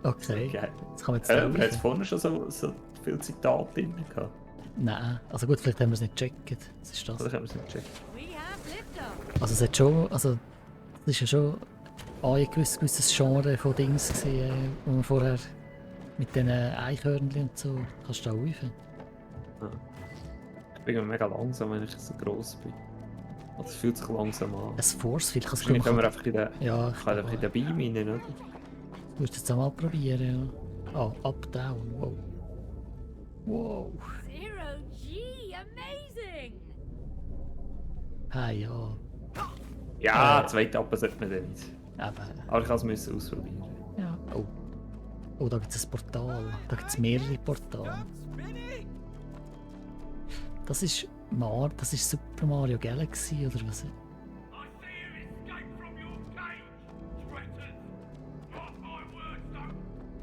Okay. Okay. Jetzt kann man jetzt Ja, da aber hat es rauf. vorne schon so viele Zitate drin gehabt? Nein, also gut, vielleicht haben wir es nicht gecheckt. Was ist das? Oder können wir es nicht checken? We have liftoff. Also es hat schon, also das ist ja schon ein gewisses Genre von Dings gewesen, wo man vorher mit diesen Eichhörnchen und so kannst du da rufen. Ich bin immer mega langsam, wenn ich so gross bin. Also es fühlt sich langsam an. Ein Force, vielleicht kann Wahrscheinlich können wir einfach in den, Ja, ich kann einfach in den Beam rein, oder? Du musst jetzt einmal probieren, ja. Oh, up, down, wow. Wow. Zero G, amazing. Hey, ja. Ja, zwei Etappen sollte man dann nicht. Eben. Aber ich kann es ausprobieren. Ja. Oh. Oh, da gibt es ein Portal. Da gibt es mehrere Portale. Das ist Super Mario Galaxy oder was? I see you escape from your cage, traitors! Mark my words, though,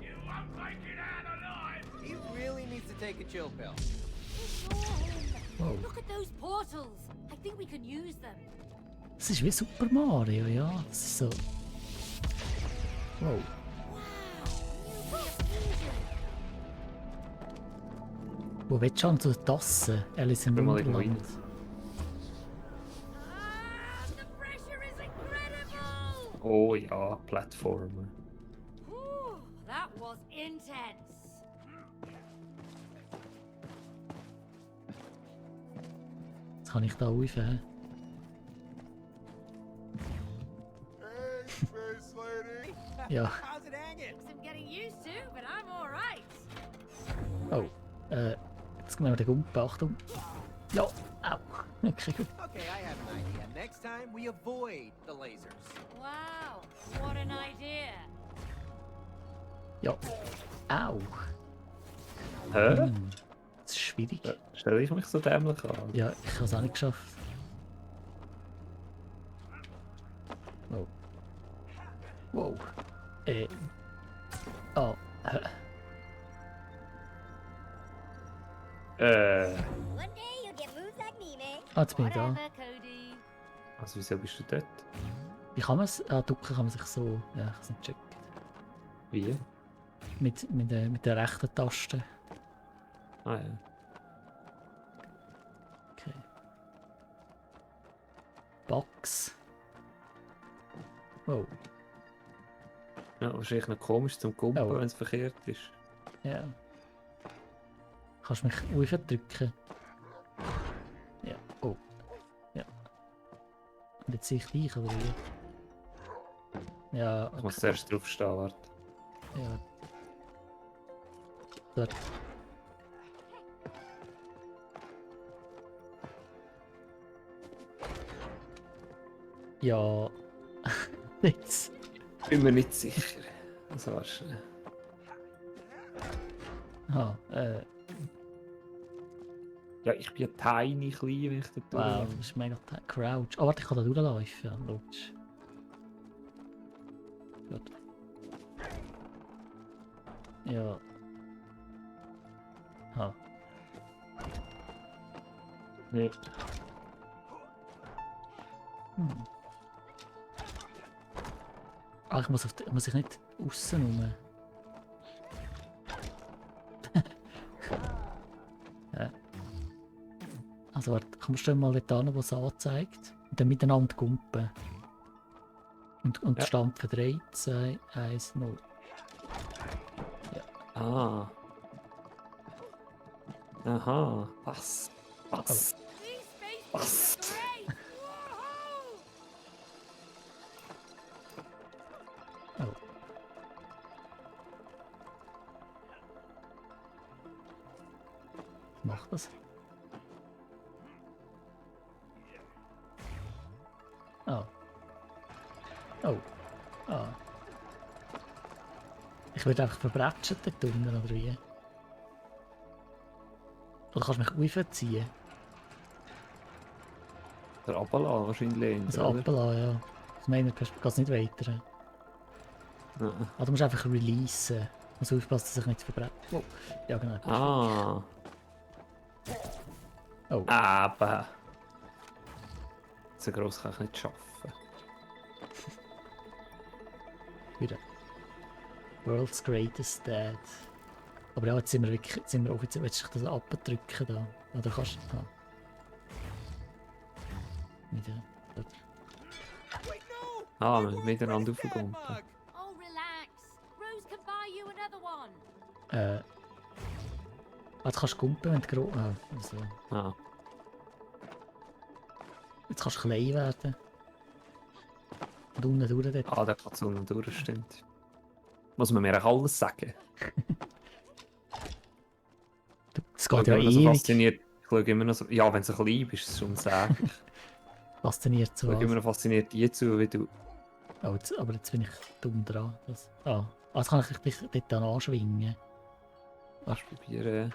you won't make it out alive! He really needs to take a chill pill. Wow. Look at those portals. I think we can use them. Das ist wie Super Mario, ja. Das ist so. Wow. Wow, new way of fusion. Wo willst du an zur Tasse? Alice im bin mal irgendwo Wunderland. Ah, the pressure is incredible. Oh ja, Plattformer. Whew, that was intense. Jetzt kann ich da rauf. Hey, Space Lady. Ja. How's it hanging? Takes some getting used to, but I'm all right. Oh. Jetzt gehen wir den Gumpen. Achtung. Ja. Au. Okay, gut. Okay, I have an idea. Next time, we avoid the lasers. Wow, what an idea. Ja. Au. Hä? Das ist schwierig. Stelle ich mich so dämlich an? Ja, ich habe es auch nicht geschafft. Wow. Wow. Oh. One day you'll get moves like me, man. Ah, jetzt bin ich da. Whatever, Cody. Also wieso bist du dort? Wie kann man es? Ah, ducken kann man sich so. Ja, ich habe es nicht gecheckt. Wie? Mit der rechten Taste. Ah ja. Okay. Box. Wow. Ja, wahrscheinlich noch komisch zum Kumpeln, Oh. wenn es verkehrt ist. Ja. Kannst du mich drücken? Ja. Oh. Ja. Und jetzt sehe ich dich, oder wie? Ja. Ich muss zuerst drauf stehen, warte. Ja. Dort. Ja. Jetzt. Bin mir nicht sicher. Also warte. Ah, Ja, ich bin tiny klein, wenn ich da wow, das ist mega Crouch. Oh, warte, ich kann da durchlaufen. Ja, logisch. Gut. Ja. Ha. Nee. Hm. Ah, muss ich nicht aussen rum. Ja. Also warte, kommst du mal dort hin, wo es anzeigt? Und dann miteinander gumpen. Und Ja. Stand für 3, 2, 1, 0. Ah. Aha. Was? Was? These space Was? are great. Woohoo! Oh. Was macht das? Oh. Oh. Ah. Ich werde einfach verbrechen dort unten, oder wie? Oder kannst du mich raufziehen? Der Abala wahrscheinlich. Also oder? ablassen, ja. Aus meiner Perspektive geht es nicht weiter. Ja. Ah, du musst einfach releasen. Du musst aufpassen, dass sich nicht verbrennt. Oh, ja genau. Ah. Oh. Aber. So gross kann ich nicht schaffen. Wieder. World's Greatest Dad. Aber ja, jetzt sind wir wirklich, jetzt sind wir offiziell, willst du dich das abdrücken da? Oder kannst du, wieder, gut. Wait, no! Ah, I won't miteinander break that aufgegeben. mug. Oh, relax. Rose can buy you another one. Jetzt kannst du gumpen, wenn du groß... also. Ah. Jetzt kannst du klein werden. Und unten durch dort. Ah, der kann so durch, stimmt. Muss man mir auch alles sagen? Das geht ja immer noch so ewig. fasziniert. Ich schaue immer noch so... Ja, wenn du so klein bist, ist es schon sehr. Fasziniert Ich so schaue immer was. noch fasziniert dir zu, wie du... Oh, jetzt, aber jetzt bin ich dumm dran. Das, jetzt kann ich dich dort dann anschwingen. Lass probieren.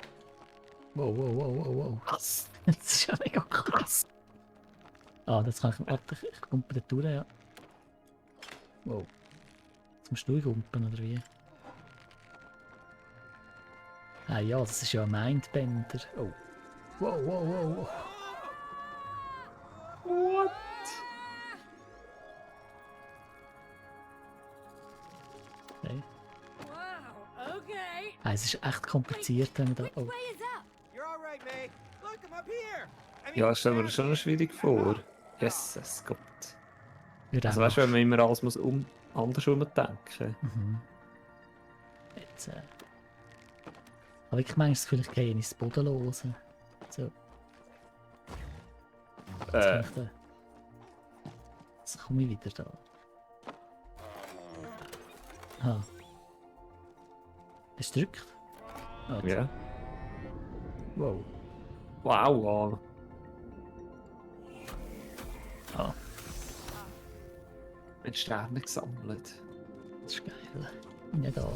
Wow, wow, wow, wow, wow. Was? Das ist ja mega krass. Das kann ich... Warte, ich gumpe dort durch, ja. Wow. Jetzt musst du durchgumpen, oder wie? Ah ja, das ist ja ein Mindbender. Oh. Wow, wow, wow, wow. What? Okay. Wow, okay. Es ist echt kompliziert, wenn man da... Which Oh. way is up? You're all right, May. Look, I'm up here. I mean, Ja, stell mir das schon down schwierig here. vor. Jesus Gott. Wird Also auch weißt du, wenn man immer alles muss andersrum denken. Mhm. Jetzt, aber ich meine, vielleicht gehe ich ins Bodenlose. So. Jetzt kann ich da. Jetzt komme ich wieder da. Ah. Hast du gedrückt? Ah, jetzt. Ja. Wow. Wow. Ah, Mit Sterne gesammelt. das ist geil. Nicht da.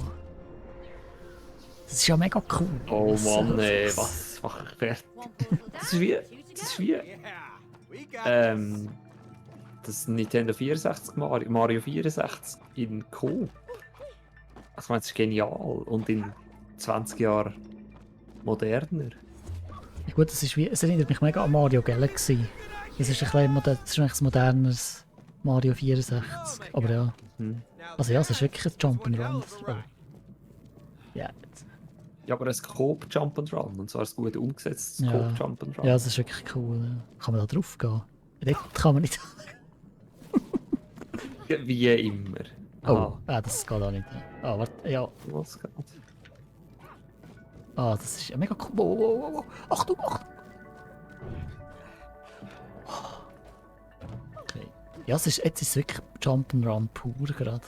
Das ist ja mega cool. Oh Was Mann, ey, soll's? was mache ich fertig? One portal down, Das ist wie... two to Das ist go. wie... Yeah, we got this. Das Nintendo 64 Mario 64 in Coop. Also ich meine, das ist genial. Und in 20 Jahren moderner. Ja, gut, das ist wie, es erinnert mich mega an Mario Galaxy. Das ist ein bisschen das ist eigentlich ein modernes Mario 64. Aber ja, Hm. Now also ja, es ist that wirklich ein is one Jump'n'Run. hell of a ride. Ja, jetzt. Ja, aber ein Coop Jump'n'Run. Und zwar ein gut umgesetztes Ja. Coop Jump'n'Run. Ja, es ist wirklich cool. Ja. Kann man da drauf gehen? Dort kann man nicht. Wie immer. Oh, das geht auch nicht. Ah, warte, ja. Was geht? Das ist ja mega cool. Wow, wow, wow, wow. Achtung, Achtung! Okay. Ja, es ist, jetzt ist es wirklich Jump'n'Run pur gerade.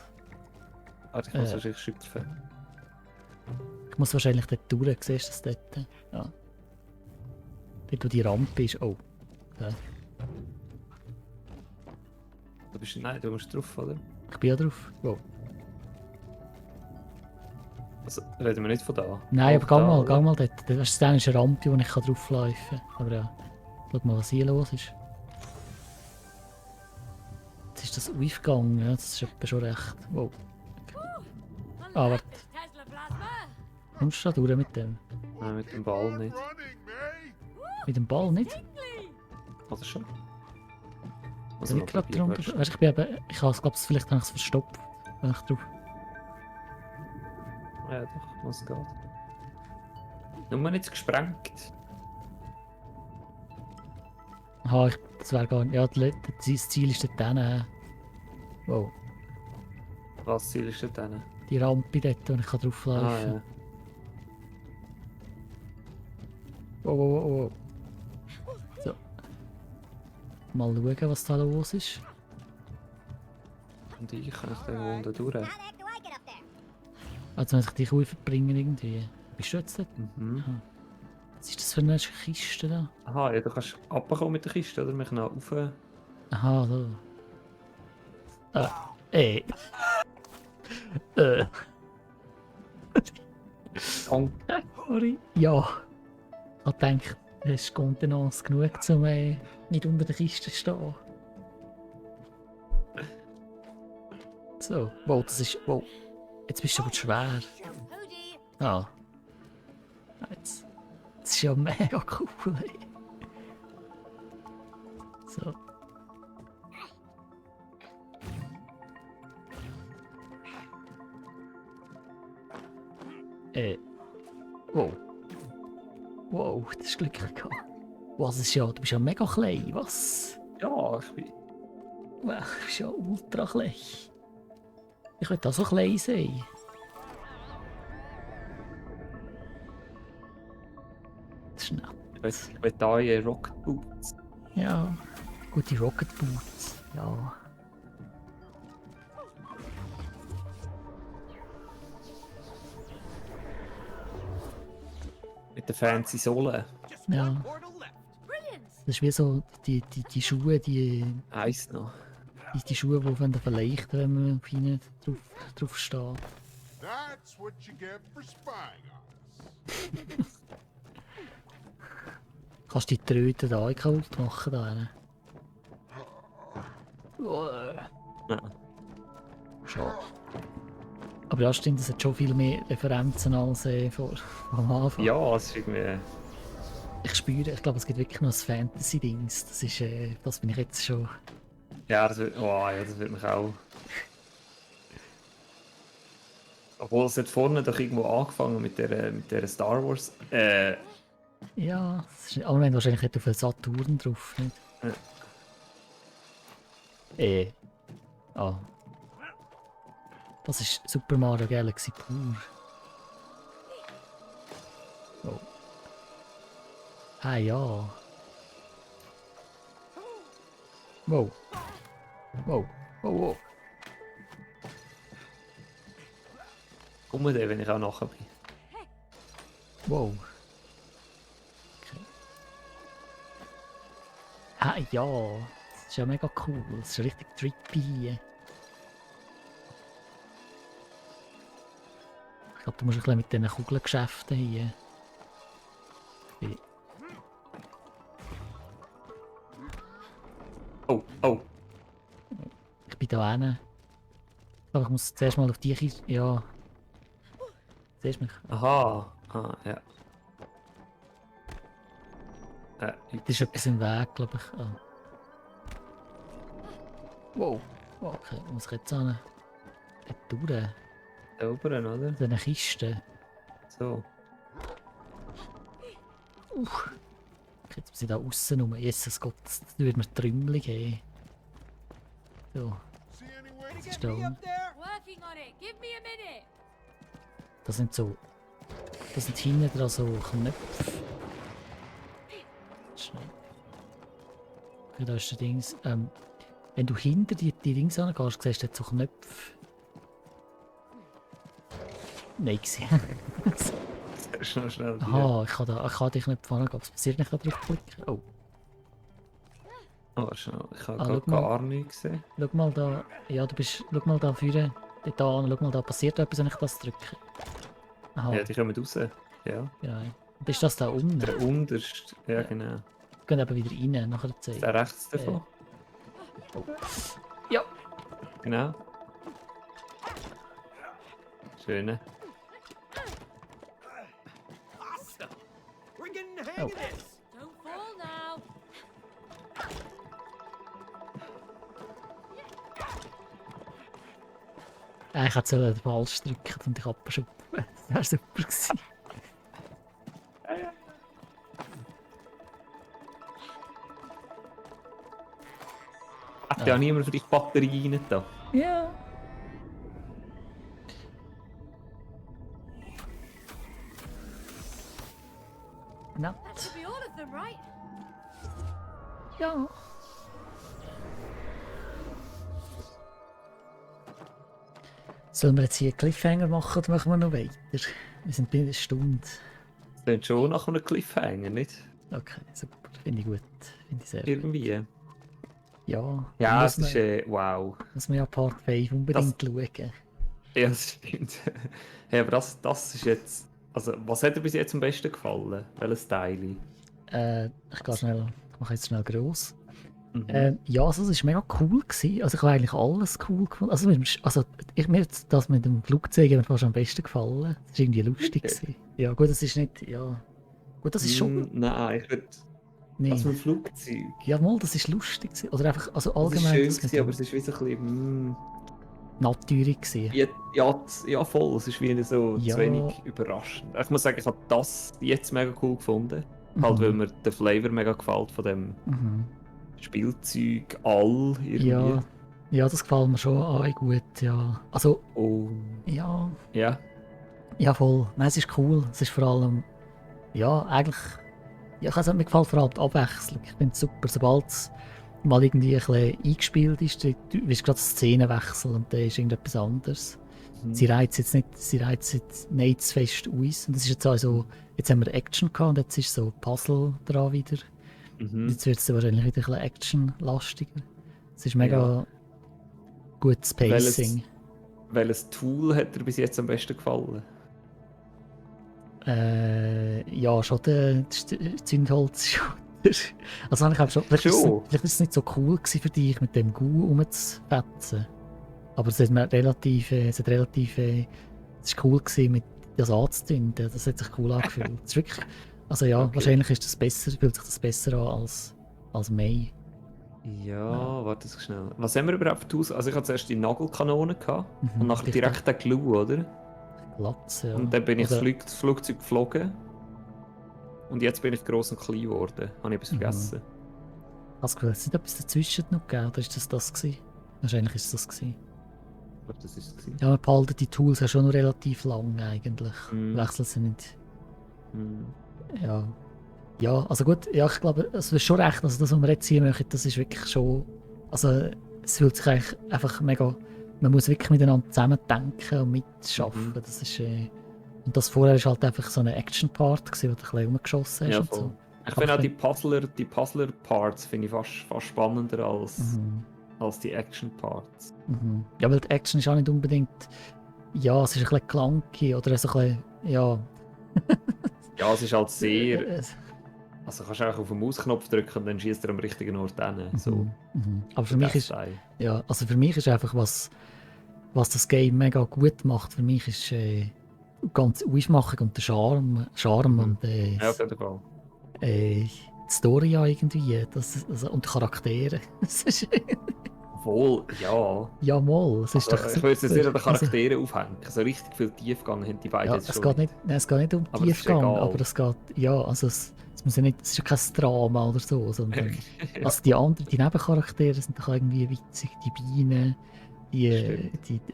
Warte, ich muss wahrscheinlich schüpfen. Ich muss wahrscheinlich dort durch, siehst du das dort? Ja. Dort, wo die Rampe ist. Oh. Ja. Nein, du musst drauf, oder? Ich bin ja drauf. Wow. Also, reden wir nicht von da. Nein, aber Auch da, oder? gang mal dort. Das ist eine Rampe, wo ich drauflaufen kann. Aber ja, schau mal, was hier los ist. Jetzt ist das aufgegangen, ja, das ist etwa schon recht. Wow. Ah, warte. Tesla Plasma. Kommst du da durch mit dem? Nein, mit dem Ball nicht. Running, May! Mit dem Ball nicht? Oder schon? Ich bin gerade drunter. Weißt, ich bin eben, ich habe es, glaube ich, vielleicht habe ich es verstopft, wenn ich drauf. Ja, doch, was geht. Nur nicht gesprengt. Aha, das wäre gar nicht. Ja, das Ziel ist dort hinten. Wow. Was Ziel ist denn dann? Die Rampe dort, wo ich drauf laufen Ah, kann. ja. Wow, wow, wow, wow. So. Mal schauen, was da los ist. Und ich kann ich da unten durch. How the heck do I get up there? Also, wenn ich dich verbringen irgendwie. Bist du jetzt dort? Mhm. Was ist das für eine Kiste da? Aha, ja, du kannst runterkommen mit der Kiste, oder? Mich noch rauf... Aha, so. Ey. Danke. Sorry. Ja. Ich hab gedacht, es ist Kontenance genug, um Nicht unter der Kiste stehen. So, wow, das ist... Wow. Jetzt bist du aber schwer. Hody, Ah. Jetzt. Das ist ja mega cool, ey. So. Wow. Wow, das ist Glück gehabt. Was ist ja, du bist ja mega klein, was? Ja, ich bin... Wow, du bist ja ultra klein. Ich will auch so klein sein. Das ist nett. Ich will da in Rocket Boots. Ja, gute Rocket Boots. Ja. Mit den fancy Sohlen. Just Ja. one portal left. brilliant! Das ist wie so die Schuhe, die Eins noch. Schuhe, die wenn verleichten, wenn man auf ihnen drauf steht. That's what you get for spying on us. Kannst du die Tröte da kaputt machen? Da. Ja. Schade. Aber ja, stimmt, es hat schon viel mehr Referenzen als am Anfang. Ja, es ist irgendwie... Ich spüre, ich glaube, es gibt wirklich noch ein Fantasy-Dings. Das ist, das bin ich jetzt schon. Ja, das wird... Oh, ja, das wird mich auch... Obwohl es hat vorne doch irgendwo angefangen mit der Star Wars... Ja, das ist, aber wir haben wahrscheinlich nicht auf einen Saturn drauf. Nicht? Ah. Das ist Super Mario Galaxy pur. Oh. Ah ja. Wow. Wow. Wow, wow. Komm dann, wenn ich auch nachher bin. Wow. Okay. Ah ja. Das ist ja mega cool. Das ist richtig trippy. Ich glaube, du musst ein bisschen mit diesen Kugelgeschäften hier. Oh, oh. Ich bin da hinten. Ich glaube, ich muss zuerst mal auf die Kiste. Ja. Siehst du mich? Aha. Ah, ja. Da ist etwas im Weg, glaube ich. Ah. Wow. Wow, okay, muss ich jetzt an. Durch. Da oben, oder? Diese Kiste. So. Okay, jetzt muss ich da aussen rum. Jesus Gott, das würde mir Trümmel geben. So, See anywhere? was ist Get da me unten? up there? Working on it. Give me a minute. Das sind so. Das sind hinten dran so Knöpfe. Schnell. Okay, da ist der Dings. Wenn du hinter die Dings angehst, siehst du jetzt so Knöpfe. Nein, gesehen. Schnell. Aha, ich kann die Knöpfe angehen. Was passiert, wenn ich da drauf klicke? Oh, Oh, schnell. Ich habe Ah, gerade schau mal. gar nichts gesehen. schau mal da. Ja, du bist. Schau mal da vorne. Dort an. Schau mal, da passiert etwas, wenn ich das drücke. Aha, Ja, die kommen raus. Ja. genau. Und ist das da unten? Der unterste. Ja, genau. Wir gehen eben wieder rein, nachher zeigen. Der rechts davon. Ja. Genau. Schöne. Awesome. We're getting the hang Oh. of this. Don't fall now. Ich hätte den falsch drücken und ich abschuppen. Das wäre super gewesen. Hat ja niemand für dich Batterie rein da? Ja. That Nett. should be all of them, right? Ja. Sollen wir jetzt hier einen Cliffhanger machen oder machen wir noch weiter? Wir sind bei einer Stunde. Das klingt schon nach einem Cliffhanger, nicht? Okay, super. Finde ich gut. Finde ich sehr gut. Irgendwie. Ja. Ja, dann es ist wow. muss man ja Part 5 unbedingt schauen. Ja, das stimmt. Hey, aber das ist jetzt... Also, was hat dir bis jetzt am besten gefallen? Welches Teil? Ich gehe schnell. Ich mache jetzt schnell gross. Mhm. Ja, also es war mega cool gewesen. Also ich habe eigentlich alles cool gefunden. Mir hat das mit dem Flugzeug mir fast am besten gefallen. Das war irgendwie lustig gewesen. Ja, gut, das ist nicht, ja... Gut, das ist schon... Nein, ich würde... Nee. Also mit dem Flugzeug. Ja, mal, das ist lustig gewesen. Oder einfach, also Das ist allgemein... schön das mit gewesen, aber dem es ist wie so ein bisschen... Natürlich gewesen. Ja, voll. Es ist wie so Ja. zu wenig überraschend. Ich muss sagen, ich habe das jetzt mega cool gefunden. Mhm. Halt, weil mir der Flavor mega gefällt von dem Mhm. Spielzeug all irgendwie. Ja. Ja, das gefällt mir schon auch gut, ja. Also, Und ja... ja, Ja, voll. Nein, es ist cool. Es ist vor allem... Ja, eigentlich... Ja, mir gefällt vor allem die Abwechslung. Ich finde es super, sobald es mal irgendwie ein bisschen eingespielt ist, du wirst gerade Szenenwechsel und dann ist irgendetwas anderes. Sie reizt jetzt nicht zu fest aus. Und das ist jetzt also... Jetzt haben wir Action gehabt und jetzt ist so Puzzle dran wieder. Jetzt wird es wahrscheinlich wieder ein bisschen actionlastiger. Es ist mega gutes Pacing. Welches Tool hat dir bis jetzt am besten gefallen? Ja, schon der Zündholz-Shooter. Also ich glaube schon, vielleicht ist es nicht so cool gewesen für dich, mit dem GU rumzufetzen. Aber es ist cool gewesen, mit das anzuzünden. Das hat sich cool angefühlt. Es ist wirklich, also ja, Okay. wahrscheinlich ist das besser, fühlt sich das besser an als May. Ja, warte schnell. Was haben wir überhaupt für Tools? Also ich hatte zuerst die Nagelkanone gehabt und nachher richtig. direkt den Glue, oder? Glatz, ja. Und dann bin ich Oder- das Flugzeug geflogen. Und jetzt bin ich gross und klein geworden. Habe ich etwas vergessen? Ich habe das Gefühl, es ist nicht etwas dazwischen noch gegeben, oder ist das gewesen? Wahrscheinlich ist es das gewesen. Ich glaube, das ist es gewesen. Ja, man behalten die Tools ja schon noch relativ lang eigentlich. Wechseln sie nicht. Hm. Ja. Ja, also gut, ja, ich glaube, es ist schon recht, also das, was wir jetzt hier machen, das ist wirklich schon, also es fühlt sich eigentlich einfach mega, man muss wirklich miteinander zusammen denken und mitschaffen, das ist, und das vorher ist halt einfach so ein Action-Part gewesen, wo du ein bisschen rumgeschossen hast Ja, und voll. so. Ich Aber finde auch ich die Puzzler-Parts finde ich fast spannender als die Action-Parts. Ja, weil die Action ist auch nicht unbedingt, ja, es ist ein bisschen clunky oder so ein bisschen, ja. Ja, es ist halt sehr... Äh, Also kannst du einfach auf den Mausknopf drücken und dann schießt er am richtigen Ort hin. So. Aber für mich Das ist, Style. ja, also für mich ist einfach, was das Game mega gut macht, für mich ist ganz Aufmachung und der Charme und Ja, auf jeden Fall. die Story ja irgendwie, und die Charaktere. Das ist, Wohl, ja. ja, mal, es ist Also, doch ich will jetzt nicht an den Also, Charakteren aufhängen. So richtig viel Tiefgang haben die beiden ja, jetzt es schon geht nicht um Aber es ist Tiefgang, egal. aber es geht, ja, also es muss ja nicht, es ist ja kein Drama oder so, sondern also die Nebencharaktere sind doch irgendwie witzig, die Bienen,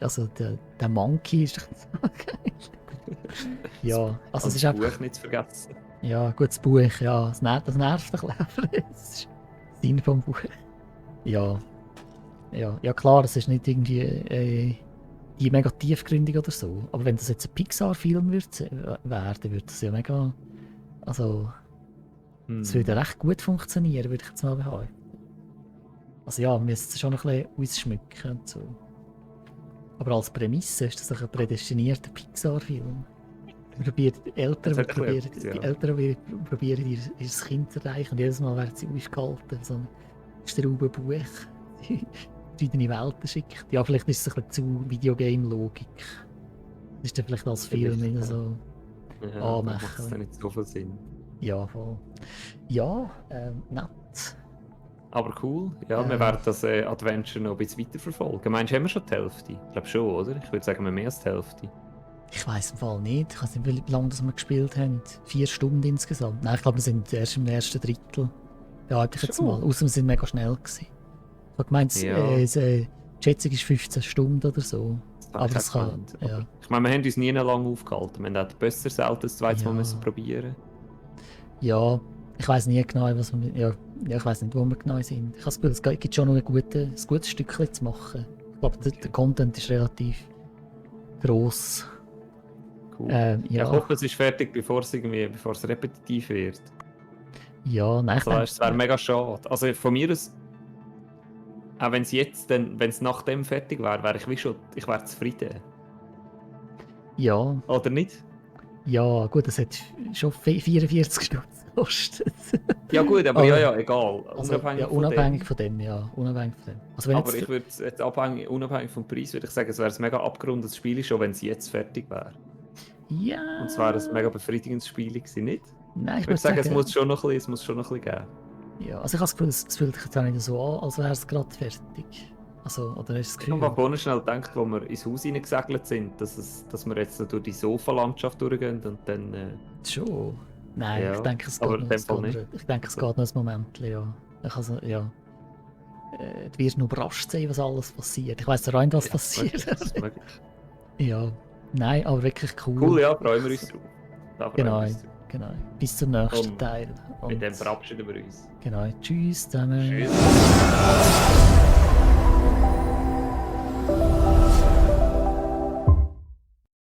also der Monkey ist doch so geil. Ja, also es ist das einfach, Buch nicht zu vergessen. ja, gutes Buch, ja, das nervt ein bisschen, aber das ist der Sinn vom Buch. Ja, ja klar, es ist nicht irgendwie die mega tiefgründig oder so, aber wenn das jetzt ein Pixar-Film werden, würde das ja mega, also es würde recht gut funktionieren, würde ich jetzt mal behaupten. Also ja, wir müssen es schon ein bisschen ausschmücken und so. Aber als Prämisse ist das ein prädestinierter Pixar-Film. Die Eltern Das hat ein bisschen probieren, etwas, ja. probieren ihr Kind zu erreichen und jedes Mal werden sie aufgehalten, so ein Straubenbuch, die verschiedene Welten schickt. Ja, vielleicht ist es ein bisschen zu Videogame-Logik. Das ist dann vielleicht als Film Vielleicht, nicht so Ja, da anmachen. macht es dann nicht so viel Sinn. Ja, voll. Ja, nett. Aber cool. Ja, wir werden das Adventure noch ein bisschen weiterverfolgen. Meinst du, haben wir schon die Hälfte? Ich glaube schon, oder? Ich würde sagen, wir haben mehr als die Hälfte. Ich weiss im Fall nicht. Ich weiß nicht, wie lange das wir gespielt haben. 4 Stunden insgesamt. Nein, ich glaube, wir sind erst im ersten Drittel. Behaupte ich jetzt Schon? mal. Außer wir sind mega schnell gewesen. Ich habe gemeint, Ja. die Schätzung ist 15 Stunden oder so. habe Aber ich es auch kann. gemeint. Ja. Ich meine, wir haben uns nie lange aufgehalten. Wir haben auch besser selten das zweite Mal Ja. müssen probieren. Ja, ich weiss nie genau, was wir. Ja, ich weiss nicht, wo wir genau sind. Ich habe das Gefühl, es gibt schon noch ein gutes Stückchen zu machen. Ich glaube, der Content ist relativ gross. Cool. Ja. Ich hoffe, es ist fertig, bevor es repetitiv wird. Ja, nein, ich Also, es wäre mega schade. Also von mir aus, auch wenn es nach dem fertig wäre, ich wäre zufrieden. ja. Oder nicht? Ja, gut, es hat schon 44 Stunden gekostet. Ja gut, aber ja, egal. Also, Unabhängig, unabhängig von von dem, ja. Unabhängig von dem. Also, dem. wenn Aber jetzt, ich würde jetzt unabhängig vom Preis, würde ich sagen, es wäre ein mega abgerundetes Spiel, schon wenn es jetzt fertig wäre. ja. Und es wäre ein mega befriedigendes Spiel gewesen, nicht? Nein, Ich würde sagen, es muss schon noch ein bisschen geben. Ja, also ich habe das Gefühl, es fühlt sich jetzt auch nicht so an, als wäre es gerade fertig. Also, oder hast du das Ich habe Gefühl? mir vorhin schnell gedacht, wo wir ins Haus hineingesegelt sind, dass wir jetzt so durch die Sofalandschaft durchgehen und dann... Schon. Nein, Ja, ich denke, es aber geht in noch, dem es Fall geht nicht. noch, ich denke, es geht noch ein Moment, ja. Also, ja. Du wirst noch überrascht sein, was alles passiert. Ich weiss auch nicht, was passiert. Das ist möglich. Ja. Nein, aber wirklich cool. Cool, ja, freuen wir uns drauf. Da freuen wir Genau, uns drauf. genau. Bis zum nächsten Und Teil. Mit dem verabschieden wir uns. Genau. Tschüss zusammen. Tschüss.